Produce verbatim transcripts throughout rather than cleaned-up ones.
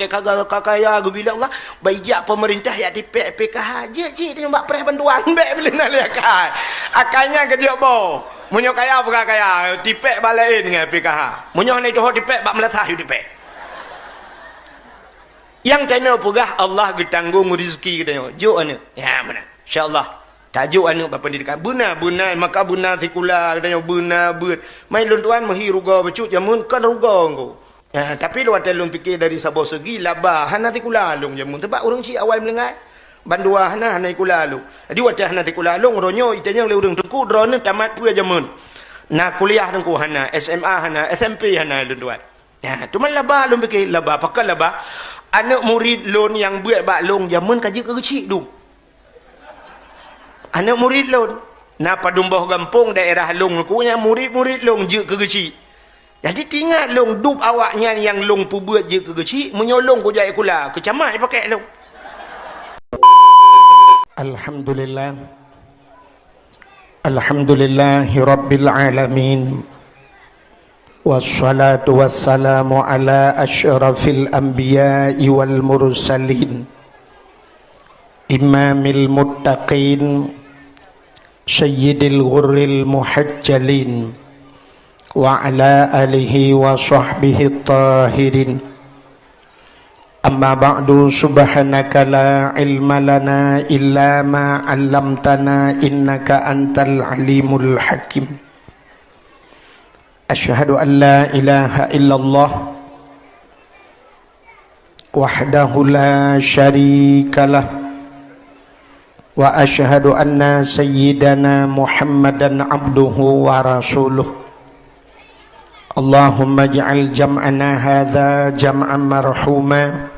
Ka, ka, ka kaya geubi lé Allah, bah ijak pemerintah yak tipék P K H. Jeuet cit tanyoe bak preh bantuan, bék beuleuna lé akai. Akai nyan keujeuet boh. Meunyoe kaya peugah kaya, tipék bak laén ngon P K H. Meunyoe hana jituho tipék, bak meulasah yue tipék. Nyang tanyoe peugah Allah geutanggong rezeki geutanyoe. Jok aneuk. Ya, meunan. Insya Allah. Tajok aneuk bak pendidikan. Beuna, beuna, maka beuna sikula geutanyoe, beuna beuet. Mai lôn tuan meuhi rugoe bacut jameun kon rugoe engko. Ha, tapi lôn watèe lôn pike dari saboh seugi laba hana sikula lôn jameun. Sabab ureueng chik awai meuninggai. Bandua hana, hana sikula lôn. Jadi watèe hana sikula lôn, uroe nyoe itanyong lé ureueng teungku droeneuh tamat peue jameun. Na kuliah teungku hana, S M A hana, S M P hana lôn tuan. Nah, teuma laba lôn pike, laba pakon laba? Aneuk murit lôn nyang beuet bak lôn jameun ka jeuet keu geuchik dum. Aneuk murit lôn. Na padum boh gampông daerah lôn teungku nyang murit-murit lôn jeuet keu geuchik. Jadi tingat lôn dub awaknyan nyang lôn peubeuet jeuet keu geuchik, meunyoe lôn kujak sikula, keu camat jipakèk lôn. Alhamdulillah. Alhamdulillahirabbil alamin. Wassalatu wassalamu ala asyrafil anbiya'i wal mursalin. Imamil muttaqin, sayyidil ghurril muhajjalin, wa ala alihi wa sahbihi tahirin. Amma ba'du, subhanaka la ilma lana illa ma 'allamtana innaka antal alimul hakim. Asyhadu an la ilaha illallah wahdahu la syarikalah, wa asyhadu anna sayyidana Muhammadan abduhu wa rasuluh. Allahumma ij'al jam'ana hadza jam'an marhuma,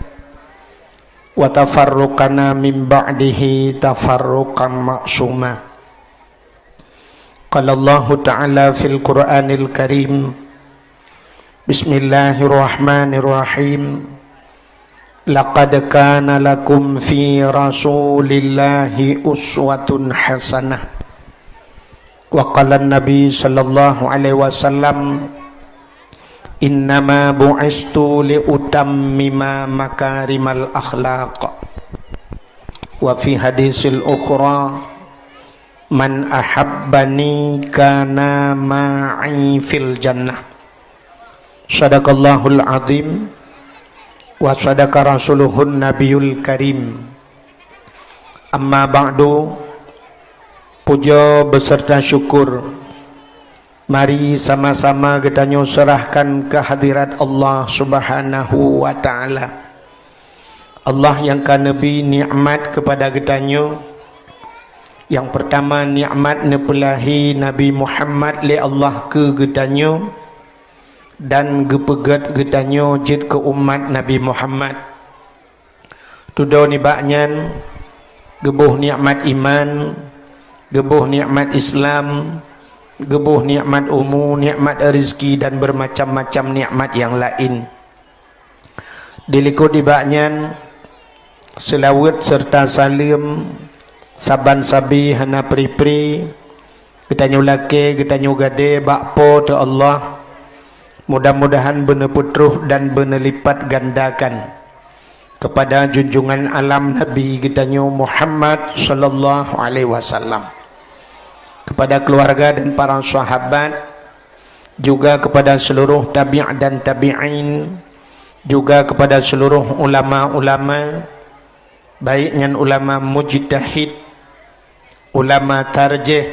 wa tafarruqana min ba'dihi tafarruqan ma'suma. Qala Allahu ta'ala fil Qur'anil Karim, Bismillahirrahmanirrahim. Laqad kana lakum fi Rasulillahi uswatun hasanah. Wa qala Nabi sallallahu alaihi wasallam, "Innama bu'istu li utammima makarimal akhlaq." Wa fi hadisil ukhra, "Man ahabbani kana ma'i fil jannah." Sadaqallahul azim wa sadaqa rasuluhun nabiyul karim. Amma ba'du, puja beserta syukur mari sama-sama geutanyoe serahkan keu hadirat Allah Subhanahu wa Ta'ala. Allah nyang ka neubri nikmat keupada geutanyoe. Nyang peurtama, nikmat neupeulahi Nabi Muhammad lé Allah keu geutanyoe dan geupeugét geutanyoe jeuet keu umat Nabi Muhammad. Tudoe nibak nyan, geuboh nikmat iman, geuboh nikmat Islam, geuboh nikmat umu, nikmat rezeki dan bermacam-macam nikmat nyang laén. Dilikot nibak nyan, seulaweuet serta saleuem saban sabe hana pri-pri geutanyoe lakée, geutanyoe gadée bak Po teu Allah. Mudah-mudahan beuneupeutroh dan beuneulipatgandakan keupada junjungan alam Nabi geutanyoe Muhammad sallallahu alaihi wasallam, keupada keuluwarga dan para sahabat, juga keupada seuluruh tabi' dan tabi'in, juga keupada seuluruh ulama-ulama, baik nyan ulama mujtahid, ulama tarjih,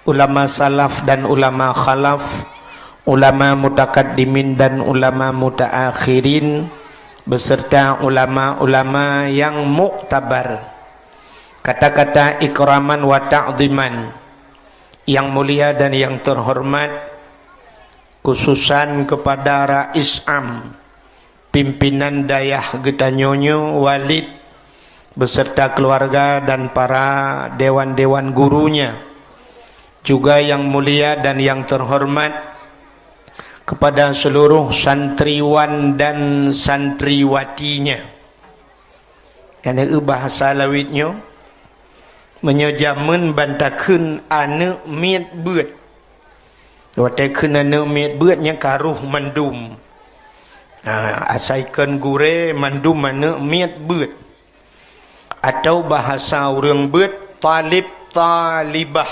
ulama salaf dan ulama khalaf, ulama mutakaddimin dan ulama mutaakhirin, beserta ulama-ulama nyang muktabar. Kata-kata ikraman wa ta'ziman, yang mulia dan yang terhormat, khususan kepada Rais Am, pimpinan dayah geutanyoe nyoe, Walid, beserta keluarga dan para dewan-dewan gurunya, juga yang mulia dan yang terhormat kepada seluruh santriwan dan santriwatinya. Nyang na bahasa lawét nyoe, meunyoe jameun ban takheun aneuk miet beuet. Watée kheun aneuk miet beuet nyan ka roh mandum. Ha, asai kon gurée mandum aneuk miet beuet. Atau bahasa ureuëng beuet, talib talibah.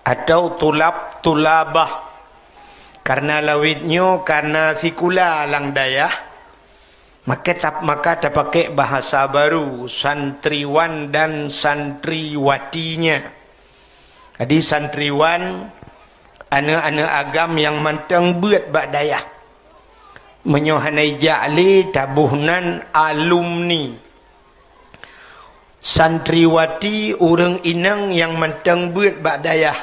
Atau tulab tulabah. Karena lawét nyoe, karena sikula lam dayah, maka tap-, maka tapakai bahasa baru, santriwan dan santriwatinya. Jadi santriwan, aneuk-aneuk agam nyang mantong beuet bak dayah. Meunyoe hana ijak lé, taboh nan alumni. Santriwati, ureuëng inong nyang mantong beuet bak dayah.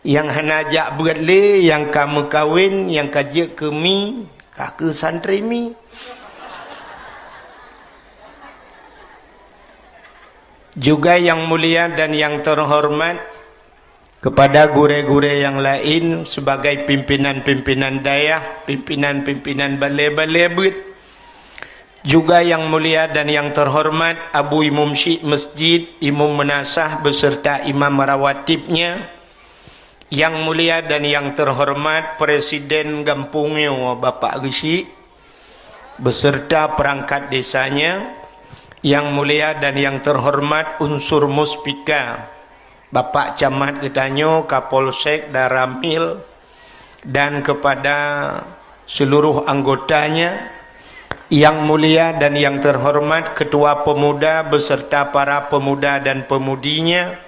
Nyang hana jak beuet lé, nyang ka meukawen, nyang ka jeuet keu mi, ka keu santri mi. Juga yang mulia dan yang terhormat, kepada gurée-gurée nyang laén sebagai pimpinan-pimpinan dayah, pimpinan-pimpinan balé-balé beuet. Juga yang mulia dan yang terhormat Abu Imum Syik Masjid, Imum Meunasah beserta imam rawatibnya. Yang mulia dan yang terhormat Presiden gampông nyoe, Bapak Geuchik, beserta perangkat desanya, yang mulia dan yang terhormat unsur Muspika, Bapak Camat geutanyoe, Kapolsek, Danramil, dan kepada seluruh anggotanya, yang mulia dan yang terhormat Ketua Pemuda beserta para pemuda dan pemudinya,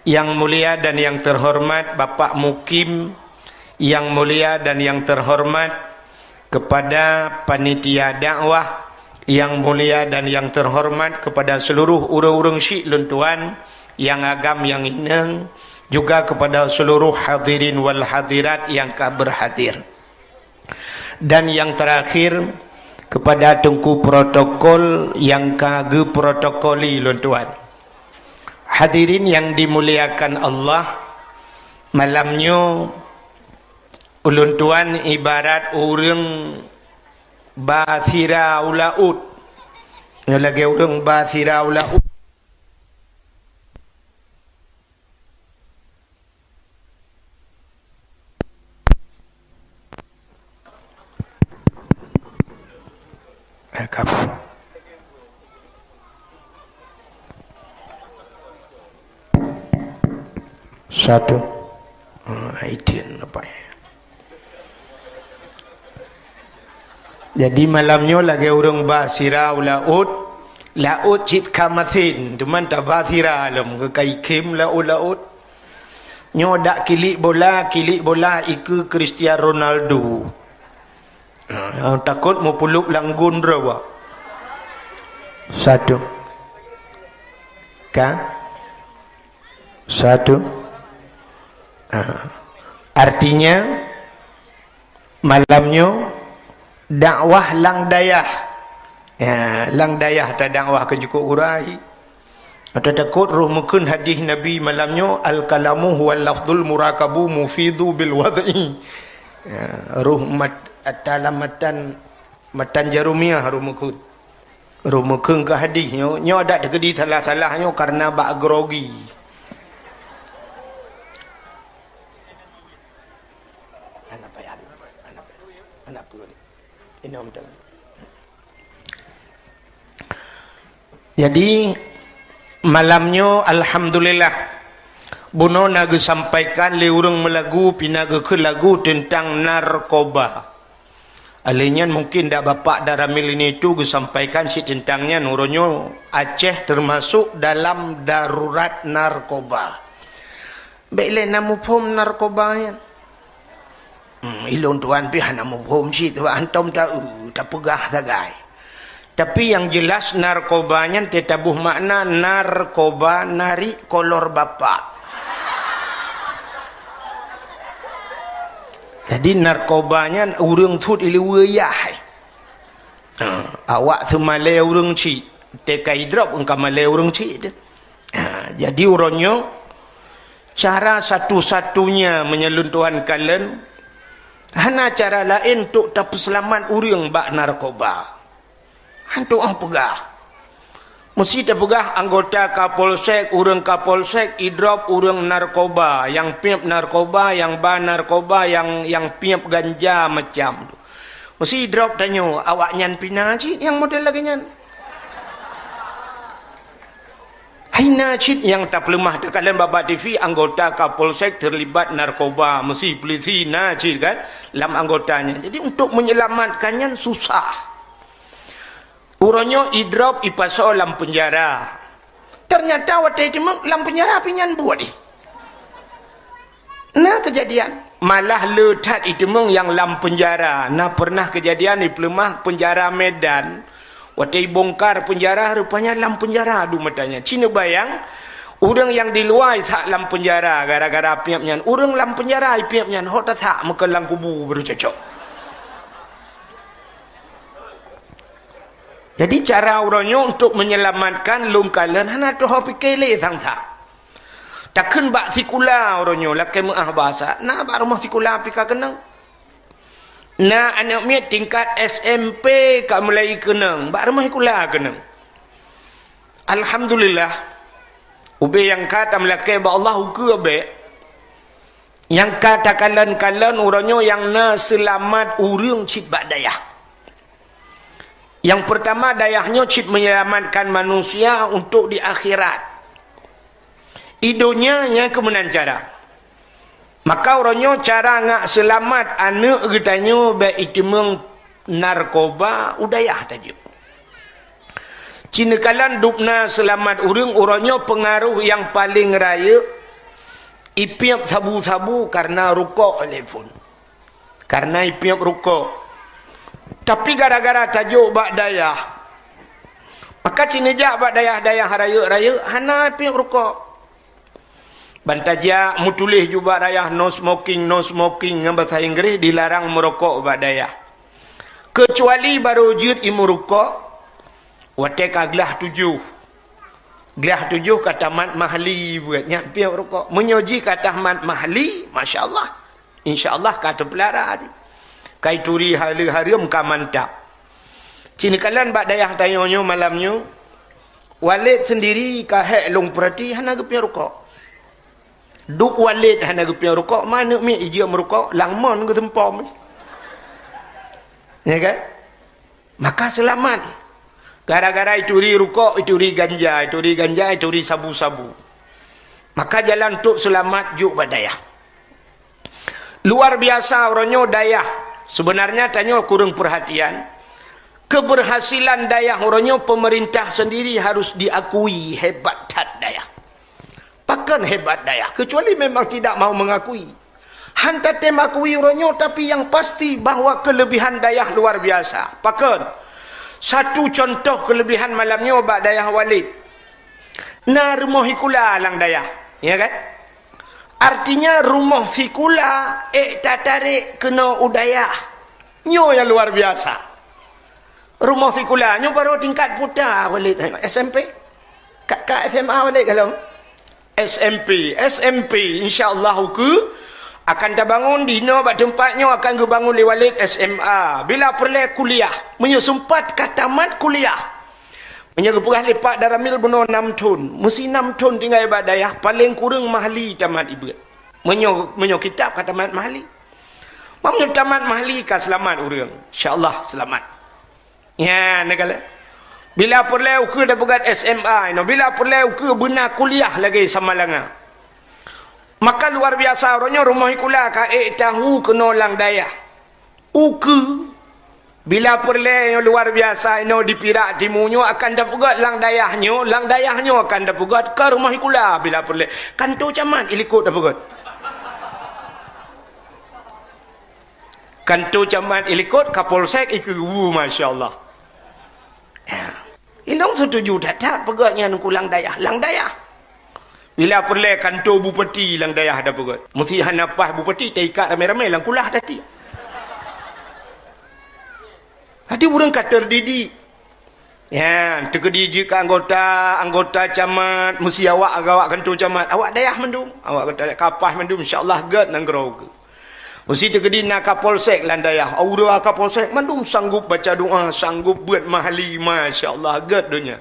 yang mulia dan yang terhormat Bapak Mukim, yang mulia dan yang terhormat kepada panitia dakwah, yang mulia dan yang terhormat kepada seluruh ureuëng-ureuëng syik lôn tuan, nyang agam nyang inong, juga kepada seluruh hadirin wal hadirat nyang ka berhadir. Dan yang terakhir, kepada teungku protokol nyang ka geuprotokoli lôn tuan. Hadirin yang dimuliakan Allah, malam nyoe ulôn tuan ibarat ureuëng ba sira u laôt. Nyoe lagée ureuëng ba sira u laôt. Eh, kap. Satu. Ah, itu nampak. Jadi malam nyoe lagée ureuëng ba sira u laôt, laôt cit ka masen, teuma taba sira lom, geukai khém laôt-laôt. Nyoe dak kilik bola, kilik bola ikeue Cristiano Ronaldo. Ha, nyang takot meupulop lam gun droe. Satu. Ka? Satu. Ha. Artinya, malam nyoe dakwah lam dayah. Ya, lam dayah tadakwah keu jukuk gurée. Ata takot roh meukheun hadis Nabi malam nyoe, "Al-kalamu huwal lafzul murakabu mufidu bil wad'i." Ya, roh mat-, ata lam matan, matan jaroe miyah roh meukheun. Roh meukheun keu hadis nyoe, nyoe adak teukeudi salah-salah nyoe karena bak grogi. Anak payah, anak payah, anak payah. Inong teuh. Jadi, malam nyoe, alhamdulillah, bunoe na geusampaikan lé ureuëng meulagu, pih na geukheun lagu teuntang narkoba. Alheuh nyan mungkin dak Bapak Danramil ini tu geusampaikan cit teuntang nyan, uroe nyoe Aceh teumasok dalam darurat narkoba. Bék lé na muphom narkoba nyan. Hmm, ilôn tuan pih hana muphom cit, sabab hantom ta-, tapeugah sagai. Tapi nyang jelas narkoba nyan teutabôh makna narkoba narik kolor bapak. Jadi narkoba nyan ureuëng thot ileue yah. Ha, awak seumalée ureuëng cit, teuka idrop engka malée ureuëng cit teuh. Ha, jadi uroe nyoe, cara satu-satunya meunyoe lôn tuan kalon, hana cara laén untuk tapeuseulamat ureuëng bak narkoba. Hantom peugah. Meusti tapeugah anggota Kapolsek, ureuëng Kapolsek idrop ureuëng narkoba, nyang piep narkoba, nyang ba narkoba, nyang, nyang piep ganja macam tu. Meusi drop tanyoe, awaknyan pih na cit nyang model lagée nyan. Hai na cit nyang tapeuleumah, takalon bak-bak T V, anggota Kapolsek terlibat narkoba, meusi polisi na cit kan lam anggotanya. Jadi untuk menyelamatkan nyan susah. Uroe nyoe idrop ipasoe lam peunjara. Ternyata watée iteumeung lam peunjara pih nyan buet ih. Na keujadian, malah le that iteumeung nyang lam peunjara. Na pernah keujadian di peuleumah peunjara Medan. Watée ibongkar peunjara, rupanya lam peunjara dum mata nyan. Ci neubayang, ureuëng nyang di luwa isak lam peunjara gara-gara piep nyan. Ureuëng lam peunjara ipiep nyan, hok tasak meukeue lam kubu baru cocok. Jadi cara uroe nyoe untuk menyelamatkan lôn kalon hana teuho pike lé sang-sang. Takheun bak sikula uroe nyoe lakée meuáh basa, na bak rumoh sikula pih ka keunong. Na aneuëk miet tingkat S M P ka mulai keunong, bak rumoh sikula keunong. Alhamdulillah, ubé nyang ka tameulakée bak Allah ukeue bék. Nyang ka takalon-kalon uroe nyoe nyang na seulamat ureuëng cit bak dayah. Nyang peurtama, dayah nyoe cit menyelamatkan manusia untuk di akhirat. I donya nyang keu meunan cara. Maka uroe nyoe cara ngak seulamat aneuëk geutanyoe bék iteumeung narkoba u dayah tajok. Ci neukalon dubna seulamat ureuëng uroe nyoe peungaroh nyang paleng rayeuk, ipiep sabu-sabu kareuna rukok lé phon. Kareuna ipiep rukok. Tapi gara-gara tajok bak dayah, maka ci neujak bak dayah-dayah rayeuk-rayeuk hana ipiep rukok. Ban tajak meutuléh ju bak dayah no smoking, no smoking ngon basa Inggréh, dilarang meurokok bak dayah. Keucuali barô jeuet imeurukok watée ka glah tujoh. Glah tujoh ka tamat mahli buet nyan piep rukok. Meunyoe jih ka tamat mahli, masya Allah. Insya Allah ka teupeulara jih. Ka ituri hala hareuem ka mantap. Ci neukalon bak dayah tanyoe nyoe malam nyoe, Walid sendiri ka hék lôn peurati hana geupiep rukok. Dub Walid hana geupiep rukok, ma aneuëk miet ijeuem rukok, lam mon geuseumpom. Ya kan? Maka seulamat. Gara-gara ituri rukok, ituri ganja, ituri ganja, ituri sabu-sabu. Maka jalan untuk seulamat jok bak dayah. Luar biasa uroe nyoe dayah. Sebenarnya tanyoe kureueng peurhatian. Keberhasilan dayah uroe nyoe pemerintah sendiri harus diakui hebat that dayah. Pakon hebat dayah, kecuali memang tidak mau mengakui. Han tatem akui uroe nyoe, tapi yang pasti bahwa kelebihan dayah luar biasa. Pakon? Satu contoh kelebihan malam nyoe bak dayah Walid. Na rumoh sikula lam dayah, ya kan? Artinya rumoh sikula ék tatarek keunoe u dayah. Nyoe nyang luar biasa. Rumoh sikula nyoe baru tingkat puta Walid, S M P. Ka, ka S M A Walid ka lom? S M P, S M P, insya Allah ukeue akan tabangun di inoe bak teumpat nyoe akan geubangun lé Walid S M A. Bila peureulée kuliah, meunyoe seumpat ka tamat kuliah. Meunyoe geupeugah lé Pak Daramil bunoe nam thon, meusi nam thon tinggai bak dayah, paleng kureueng mahli tamat ibeuet. Meunyoe, meunyoe kitab ka tamat mahli. Meunyoe tamat mahli ka seulamat ureuëng, insya Allah seulamat. Nyan, neukalon. Bila peureulée ukeue tapeugét S M A inoe, bila peureulée ukeue beuna kuliah lagée Samalanga. Maka luar biasa uroe nyoe rumoh sikula ka ék tahu keunoe lam dayah. Ukeue, bila peureulée nyoe luar biasa inoe di Pirak Timu nyoe akan tapeugét lam dayah nyoe, lam dayah nyoe akan tapeugét ka rumoh sikula bila peureulée. Kantô camat ilikot tapeugét. Kantô camat ilikot, Kapolsek ikeue, masya Allah. Ya. Ilong setuju that-that peugét nyan kulang dayah, lam dayah. Bila peureulée kantô bupati lam dayah ada peugét. Meusi hana paih bupati taikat ramé-ramé lam kulah tati. Hati ureuëng ka terdidik. Nyan, teukeudi jeuet keu anggota, anggota camat, meusi awak agak awak kantô camat, awak dayah mandum, awak kantô kapah mandum, insya Allah gét nanggroe ukeue. Meusi teukeudi na Kapolsek lam dayah, aura Kapolsek mandum sanggup baca doa, sanggup beuet mahli, masya Allah gét donya.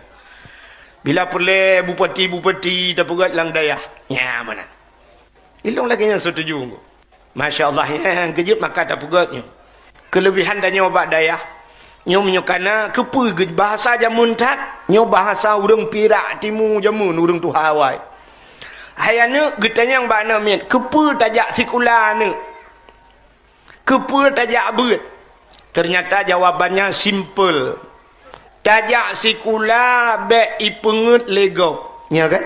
Bila peureulée bupati-bupati tapeugét lam dayah, nyan meunan. Ilong lagée nyan setuju. Masya Allah, nyang keujeuet maka tapeugét nyoe. Keuleubihan tanyoe bak dayah. Nyoe meunyoe kana, keupeue geu-, bahasa jameun that? Nyoe bahasa ureuëng Pirak Timu jameun, ureuëng tuha awai. Hai aneuëk, geutanyong bak aneuëk miet, keupeue tajak sikula aneuëk? Keupeue tajak beuet? Teunyata jawabannya simple. Tajak sikula bék ipeungeuet lé gob. Nya kan?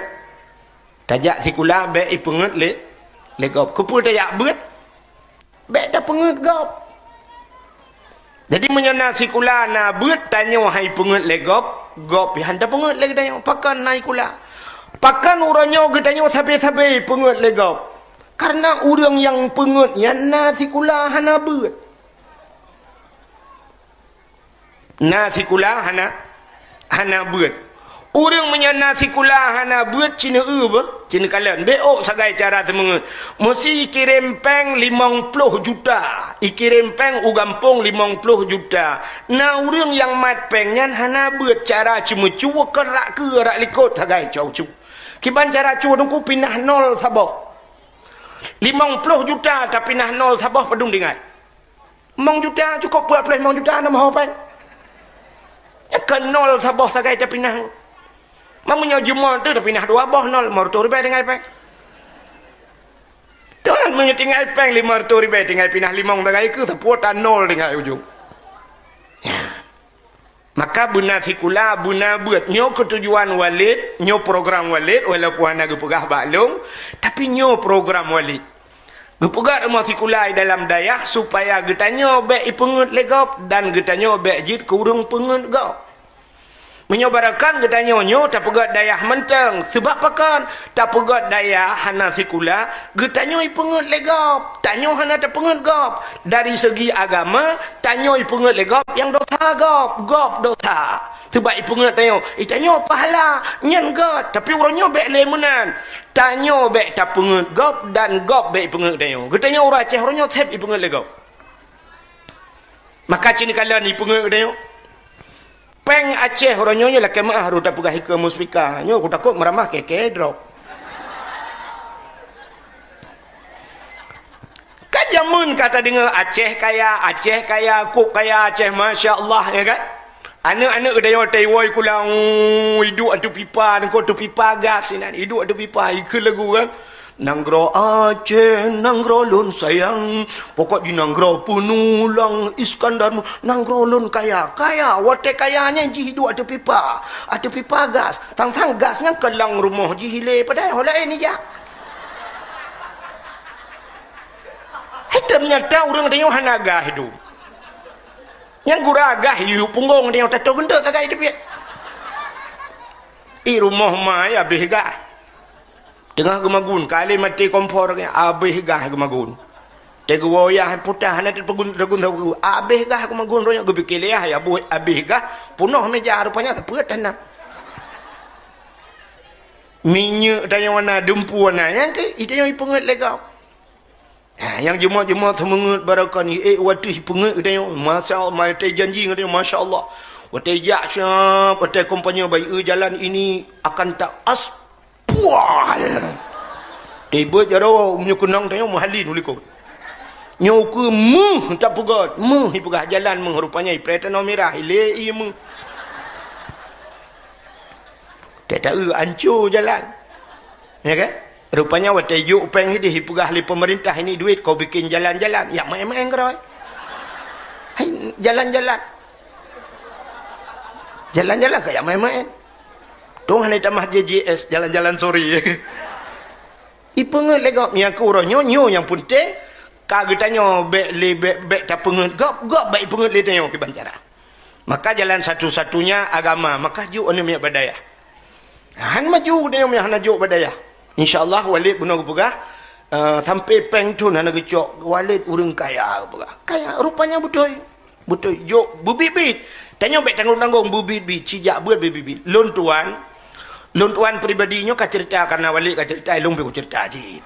Tajak sikula bék ipeungeuet lé, lé gob. Keupeue tajak beuet? Bék tapeungeuet gob. Jadi meunyoe na sikula na beuet, tanyoe hai peungeuet lé gob, gob han tapeungeuet lé geutanyoe. Pakon na sikula? Pakon uroe nyoe geutanyoe sabe-sabe peungeuet lé gob? Kareuna ureuëng nyang peungeuet nyan na sikula hana beuet. Na sikula hana, hana beuet. Ureuëng meunyoe na sikula hana beuet, ci neu-eu beuh, ci neukalon. Bék ôk sagai cara teumeungeuet. Meusi ikirém péng limong ploh juta. Ikirém péng u gampông limong ploh juta. Na ureuëng nyang mat péng nyan hana beuet, cara ceumeucue keu rak keue rak likot sagai cau cu. Kiban cara cu teungku pinah nol saboh. Limong ploh juta tapinah nol saboh padum tinggai. Limong juta cukôp peuet ploh limong juta na meuho péng. Nyan ka nol saboh sagai tapinah. Meunyoe jumôt teuh tapinah dua boh nol, lima reutôh ribèe tinggai péng. Tuhan meunyoe tinggai péng lima reutôh ribèe tinggai pinah limong sagai keu sapeue ta nol tinggai ujong. Ya. Maka beuna sikula, beuna beuet. Nyoe keutujuan Walid, nyoe program Walid, walaupun hana geupeugah bak lôn, tapi nyoe program Walid. Geupeugah rumoh sikula di dalam dayah supaya geutanyoe bék ipeungeuet lé gob dan geutanyoe bék jeuet keu ureuëng peungeuet gob. Meunyoe barokon geutanyoe nyoe tapeugét dayah mantong, seubab pakon? Tapeugét dayah hana sikula, geutanyoe ipeungeuet lé gob, tanyoe hana tapeungeuet gob. Dari segi agama, tanyoe ipeungeuet lé gob nyang dosa gob, gob dosa. Seubab ipeungeuet tanyoe, i tanyoe pahala, nyan gét, tapi uroe nyoe bék lé meunan. Tanyoe bék tapeungeuet gob dan gob bék ipeungeuet tanyoe. Geutanyoe ureuëng Aceh uroe nyoe seb ipeungeuet lé gob. Maka ci neukalon ipeungeuet geutanyoe. Péng Aceh uroe nyoe lakée meuah rot tapeugah ikeue muspika. Nyoe kutakot meuramah kèe-kèe droe. Ka jameun ka tadeungoe Aceh kaya, Aceh kaya, kok kaya Aceh, masya Allah, ya kan? Aneuëk-aneuëk geutanyoe watée iwoe sikula, iduek ateueh pipa, nanggroe ateueh pipa gas inan, iduek ateueh pipa, ikeue lagu kan. Nanggroe Aceh, nanggroe lôn sayang, pokok jih nanggroe peunulang Iskandar, nanggroe lôn kaya, kaya, watée kaya nyan jih iduek ateueh pipa, ateueh pipa gas, tang-tang gas nyan keulang rumoh jih ilée, padahai ho laén ijak. Hai teunyata ureuëng tanyoe hana gas iduek. Nyang gura gas yue punggong tanyoe tato geunteuk tagai teubiet. I rumoh ma ya abéh gas. Teungoh geumagun, ka lé maté kompor, abéh gas geumagun. Teuh geuwoe yah putah, hana teupegun, teugun, abéh gas geumagun, roh nyoe geupike lé yah, ya buet abéh gas, punoh meja, rupanya sapeue tanam. Minyeuk tanyoe na, dumpeue na, nyang keu, i tanyoe ipeungeuet lé gob. Ha, nyang jeumot-jeumot seumeungeut barokon, ék wateuh ipeungeuet geutanyoe, masya Allah, watèe janji geutanyoe, masya Allah. Watèe jak siap, watèe kampanye bak ié jalan ini akan ta as-, pual. Tibeuet jaroe, meunyoe keunong tanyoe meuhalin u likot. Nyoe keu meuh tapeugöt, meuh ipeugah jalan meuh, rupanya ipreh tanoh mirah, ilé ié meuh. Teu-teu anco jalan. Ya kan? Rupanya watèe jok péng idéh ipeugah lé pemerintah, "Ini duit kau bikin jalan-jalan." Ya maén-maén keudroe. Hai, jalan-jalan. Jalan-jalan ka ya maén-maén. Tuh hana tamah J J S, jalan-jalan sore. Ipeungeuet lé gob nyang keu uroe nyoe, nyoe nyang peunteng. Ka geutanyoe bèk lé, bèk, bèk tapeungeuet gob, gob bèk ipeungeuet lé tanyoe kiban cara. Maka jalan satu-satunya agama, maka jok aneuk miet bak dayah. Han maju geutanyoe meunyo hana jok bak dayah. Insya Allah Walid bunoe geupeugah, eh, sampai péng thon hana geucok, Walid ureueng kaya geupeugah. Kaya, rupanya beutôi. Beutôi. Jok beubiet-biet. Tanyoe bèk tanggong-tanggong beubiet-biet, ci jak beuet beubiet-biet. Lôn tuan, lôn tuan pribadi nyoe ka ceurita, karena Walid ka ceurita, lôn pih kuceurita cit.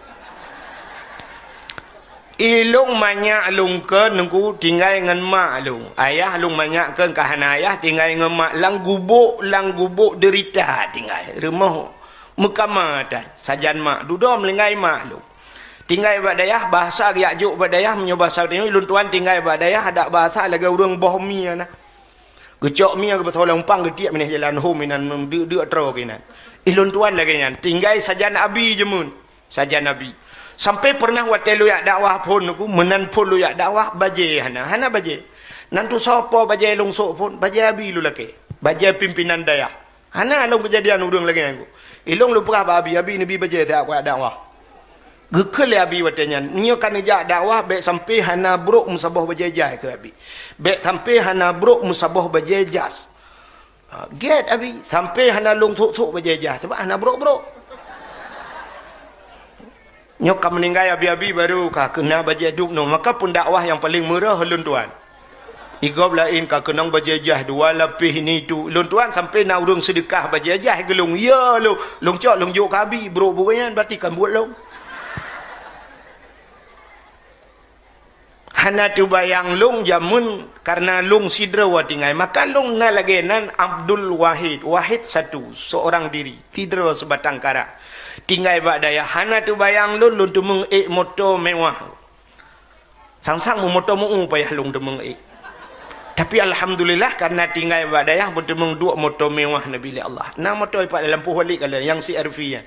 I lôn manyak lôn kheun, Teungku, tinggai ngon mak lôn. Ayah lôn manyak kheun ka hana ayah, tinggai ngon mak lam gubôk, lam gubôk deurita tinggai. Rumoh meukama that, sajan mak. Dudoe meulinggai mak lôn. Tinggai bak dayah, bahasa geujak jok bak dayah, meunyoe bahasa tanyoe, lôn tuan tinggai bak dayah, adak bahasa lagèe ureueng boh mie na. Geucok mie geupasoe lam umpang, geutiek binéh jalan hom inan deuk-deuk troe keunan. Ih, lôn tuan lagèe nyan, tinggai sajan abi jameun. Sajan abi. Sampai pernah watèe lôn jak dakwah phôn ku, meunan phôn lôn jak dakwah, bajèe hana, hana bajèe. Nan tusoe po bajèe lôn sôk phôn, bajèe abi lôn lakèe. Bajèe pimpinan dayah. Hana lom keujadian ureueng lagèe nyan. Ilôn lôn peugah bak abi, "Abi, neubi bajèe siat kujak dakwah." Geukheun lé abi watèe nyan, "Meunyoe ka neujak dakwah, bèk sampai hana brôk meusaboh bajèe jai," kheun abi. "Bèk sampai hana brôk meusaboh bajèe jas." Ha, gèt abi, "Sampai hana lôn sôk-sôk bajèe jas, sabab hana brôk-brôk." Nyoe ka meuninggai abi-abi baru ka keuna bajèe dub nyoe, maka peudakwah nyang paleng meurah lôn tuan. Igob laén ka keunong bajèe jas dua lapéh ini tu. Lôn tuan sampai na ureueng seudeukah bajèe jas keu lôn. Ya lôn, lôn cok lôn jok keu abi, brôk buet nyan berarti kan buet lôn. Hana teubayang lôn jameun karena lôn sidroe tinggai. Maka lôn na lagèe nan Abdul Wahid, Wahid satu, seorang diri, sidroe seubatang kara. Tinggai bak dayah, hana teubayang lôn, lôn teumeung ék moto mewah. Sang-sang meumoto meu payah lôn teumeung ék. Tapi alhamdulillah, karena tinggai bak dayah, beuteumeung duek moto mewah neubi lé Allah. Na moto ipat dalam poh wali kala nyang C R V nyan.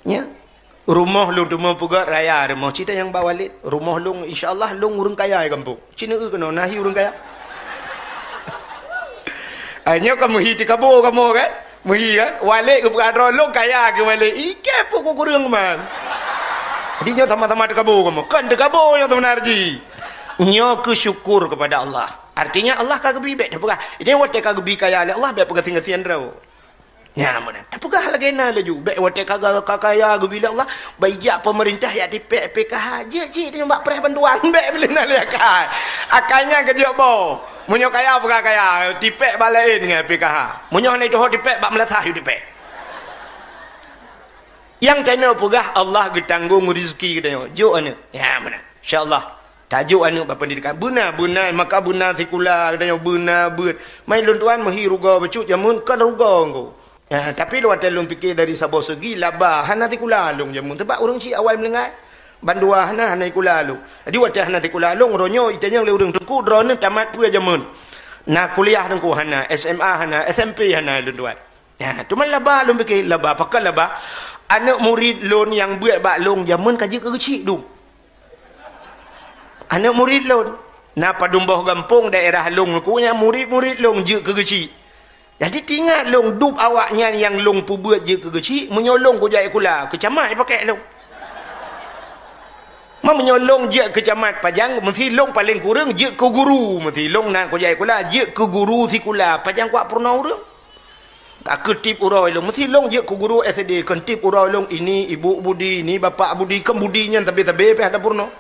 Nya. Rumoh lôn teumeung peugöt raya rumoh. Cit nyang bak Walid. Rumoh lôn, insya Allah, lôn ureueng kaya di gampông. Cit neueu keunoe, na hi ureueng kaya. Ah, nyoe ka meuhi teukabo kamoe kan? Meuhi kan? Walid geupeugah droe lôn kaya keu Walid. Ikei peuet kureueng man. Jadi nyoe sama-sama teukabo kamoe. Kon teukabo nyoe sebenar jih. Nyoe keu syukur kepada Allah. Artinya Allah ka geubi bèk teupeugah. Jadi watèe ka geubi kaya lé Allah bèk peugasien-gasien droe. Nya meunan. Tapeugah lagèe na laju. Bèk watèe ka, ka kaya geubi lé Allah, bak ijak pemerintah jak tipèk P K H. Jeuet cit nyoe bak preh bantuan. Bèk bilé na lé akai. Akai nyan keujeuet boh. Meunyoe kaya peugah kaya, tipèk bak laén ngon P K H. Meunyoe hana jituho tipèk bak meulasah yue tipèk. Nyang tanyoe peugah Allah geutanggong rezeki geutanyoe. Jok aneuk. Nya meunan. Insya Allah. Tajok aneuk bak pendidikan. Beuna, beuna, maka beuna sikula, geutanyoe beuna beuet. Mai lôn tuan meuhi rugoe bacut jameun kon rugoe engko. Ya, tapi lôn watèe lôn pike dari saboh segi laba, hana sikula lôn jameun. Sabab ureueng chik awai meuninggai. Bandua hana, hana sikula lôn. Jadi watèe hana sikula lôn, uroe nyoe itanyong lé ureueng teungku, droeneuh tamat peue jameun. Na kuliah teungku hana, S M A hana, S M P hana lôn tuan. Ya, teuma laba lôn pike, laba, pakon laba? Aneuk murit lôn nyang beuet bak lôn jameun ka jeuet keu geuchik dum. Aneuk murit lôn, na padum boh gampông daerah lôn ku nyan murit-murit lôn jeuet keu geuchik. Jadi tingat lôn dub awaknyan nyang lôn peubeuet jeuet keu geuchik, meunyoe lôn kujak sikula, keu camat jipakèk lôn. Ma meunyoe lôn jeuet keu camat pajan, meusti lôn paleng kureueng jeuet keu guru, meusti lôn na kujak sikula jeuet keu guru sikula, pajan kuat peurunoe ureueng. Ka keu tiep uroe lôn, meusti lôn jeuet keu guru S D, kon tiep uroe lôn, ini ibu budi, ini bapak budi, kon budi nyan sabe-sabe pih hana peurunoe.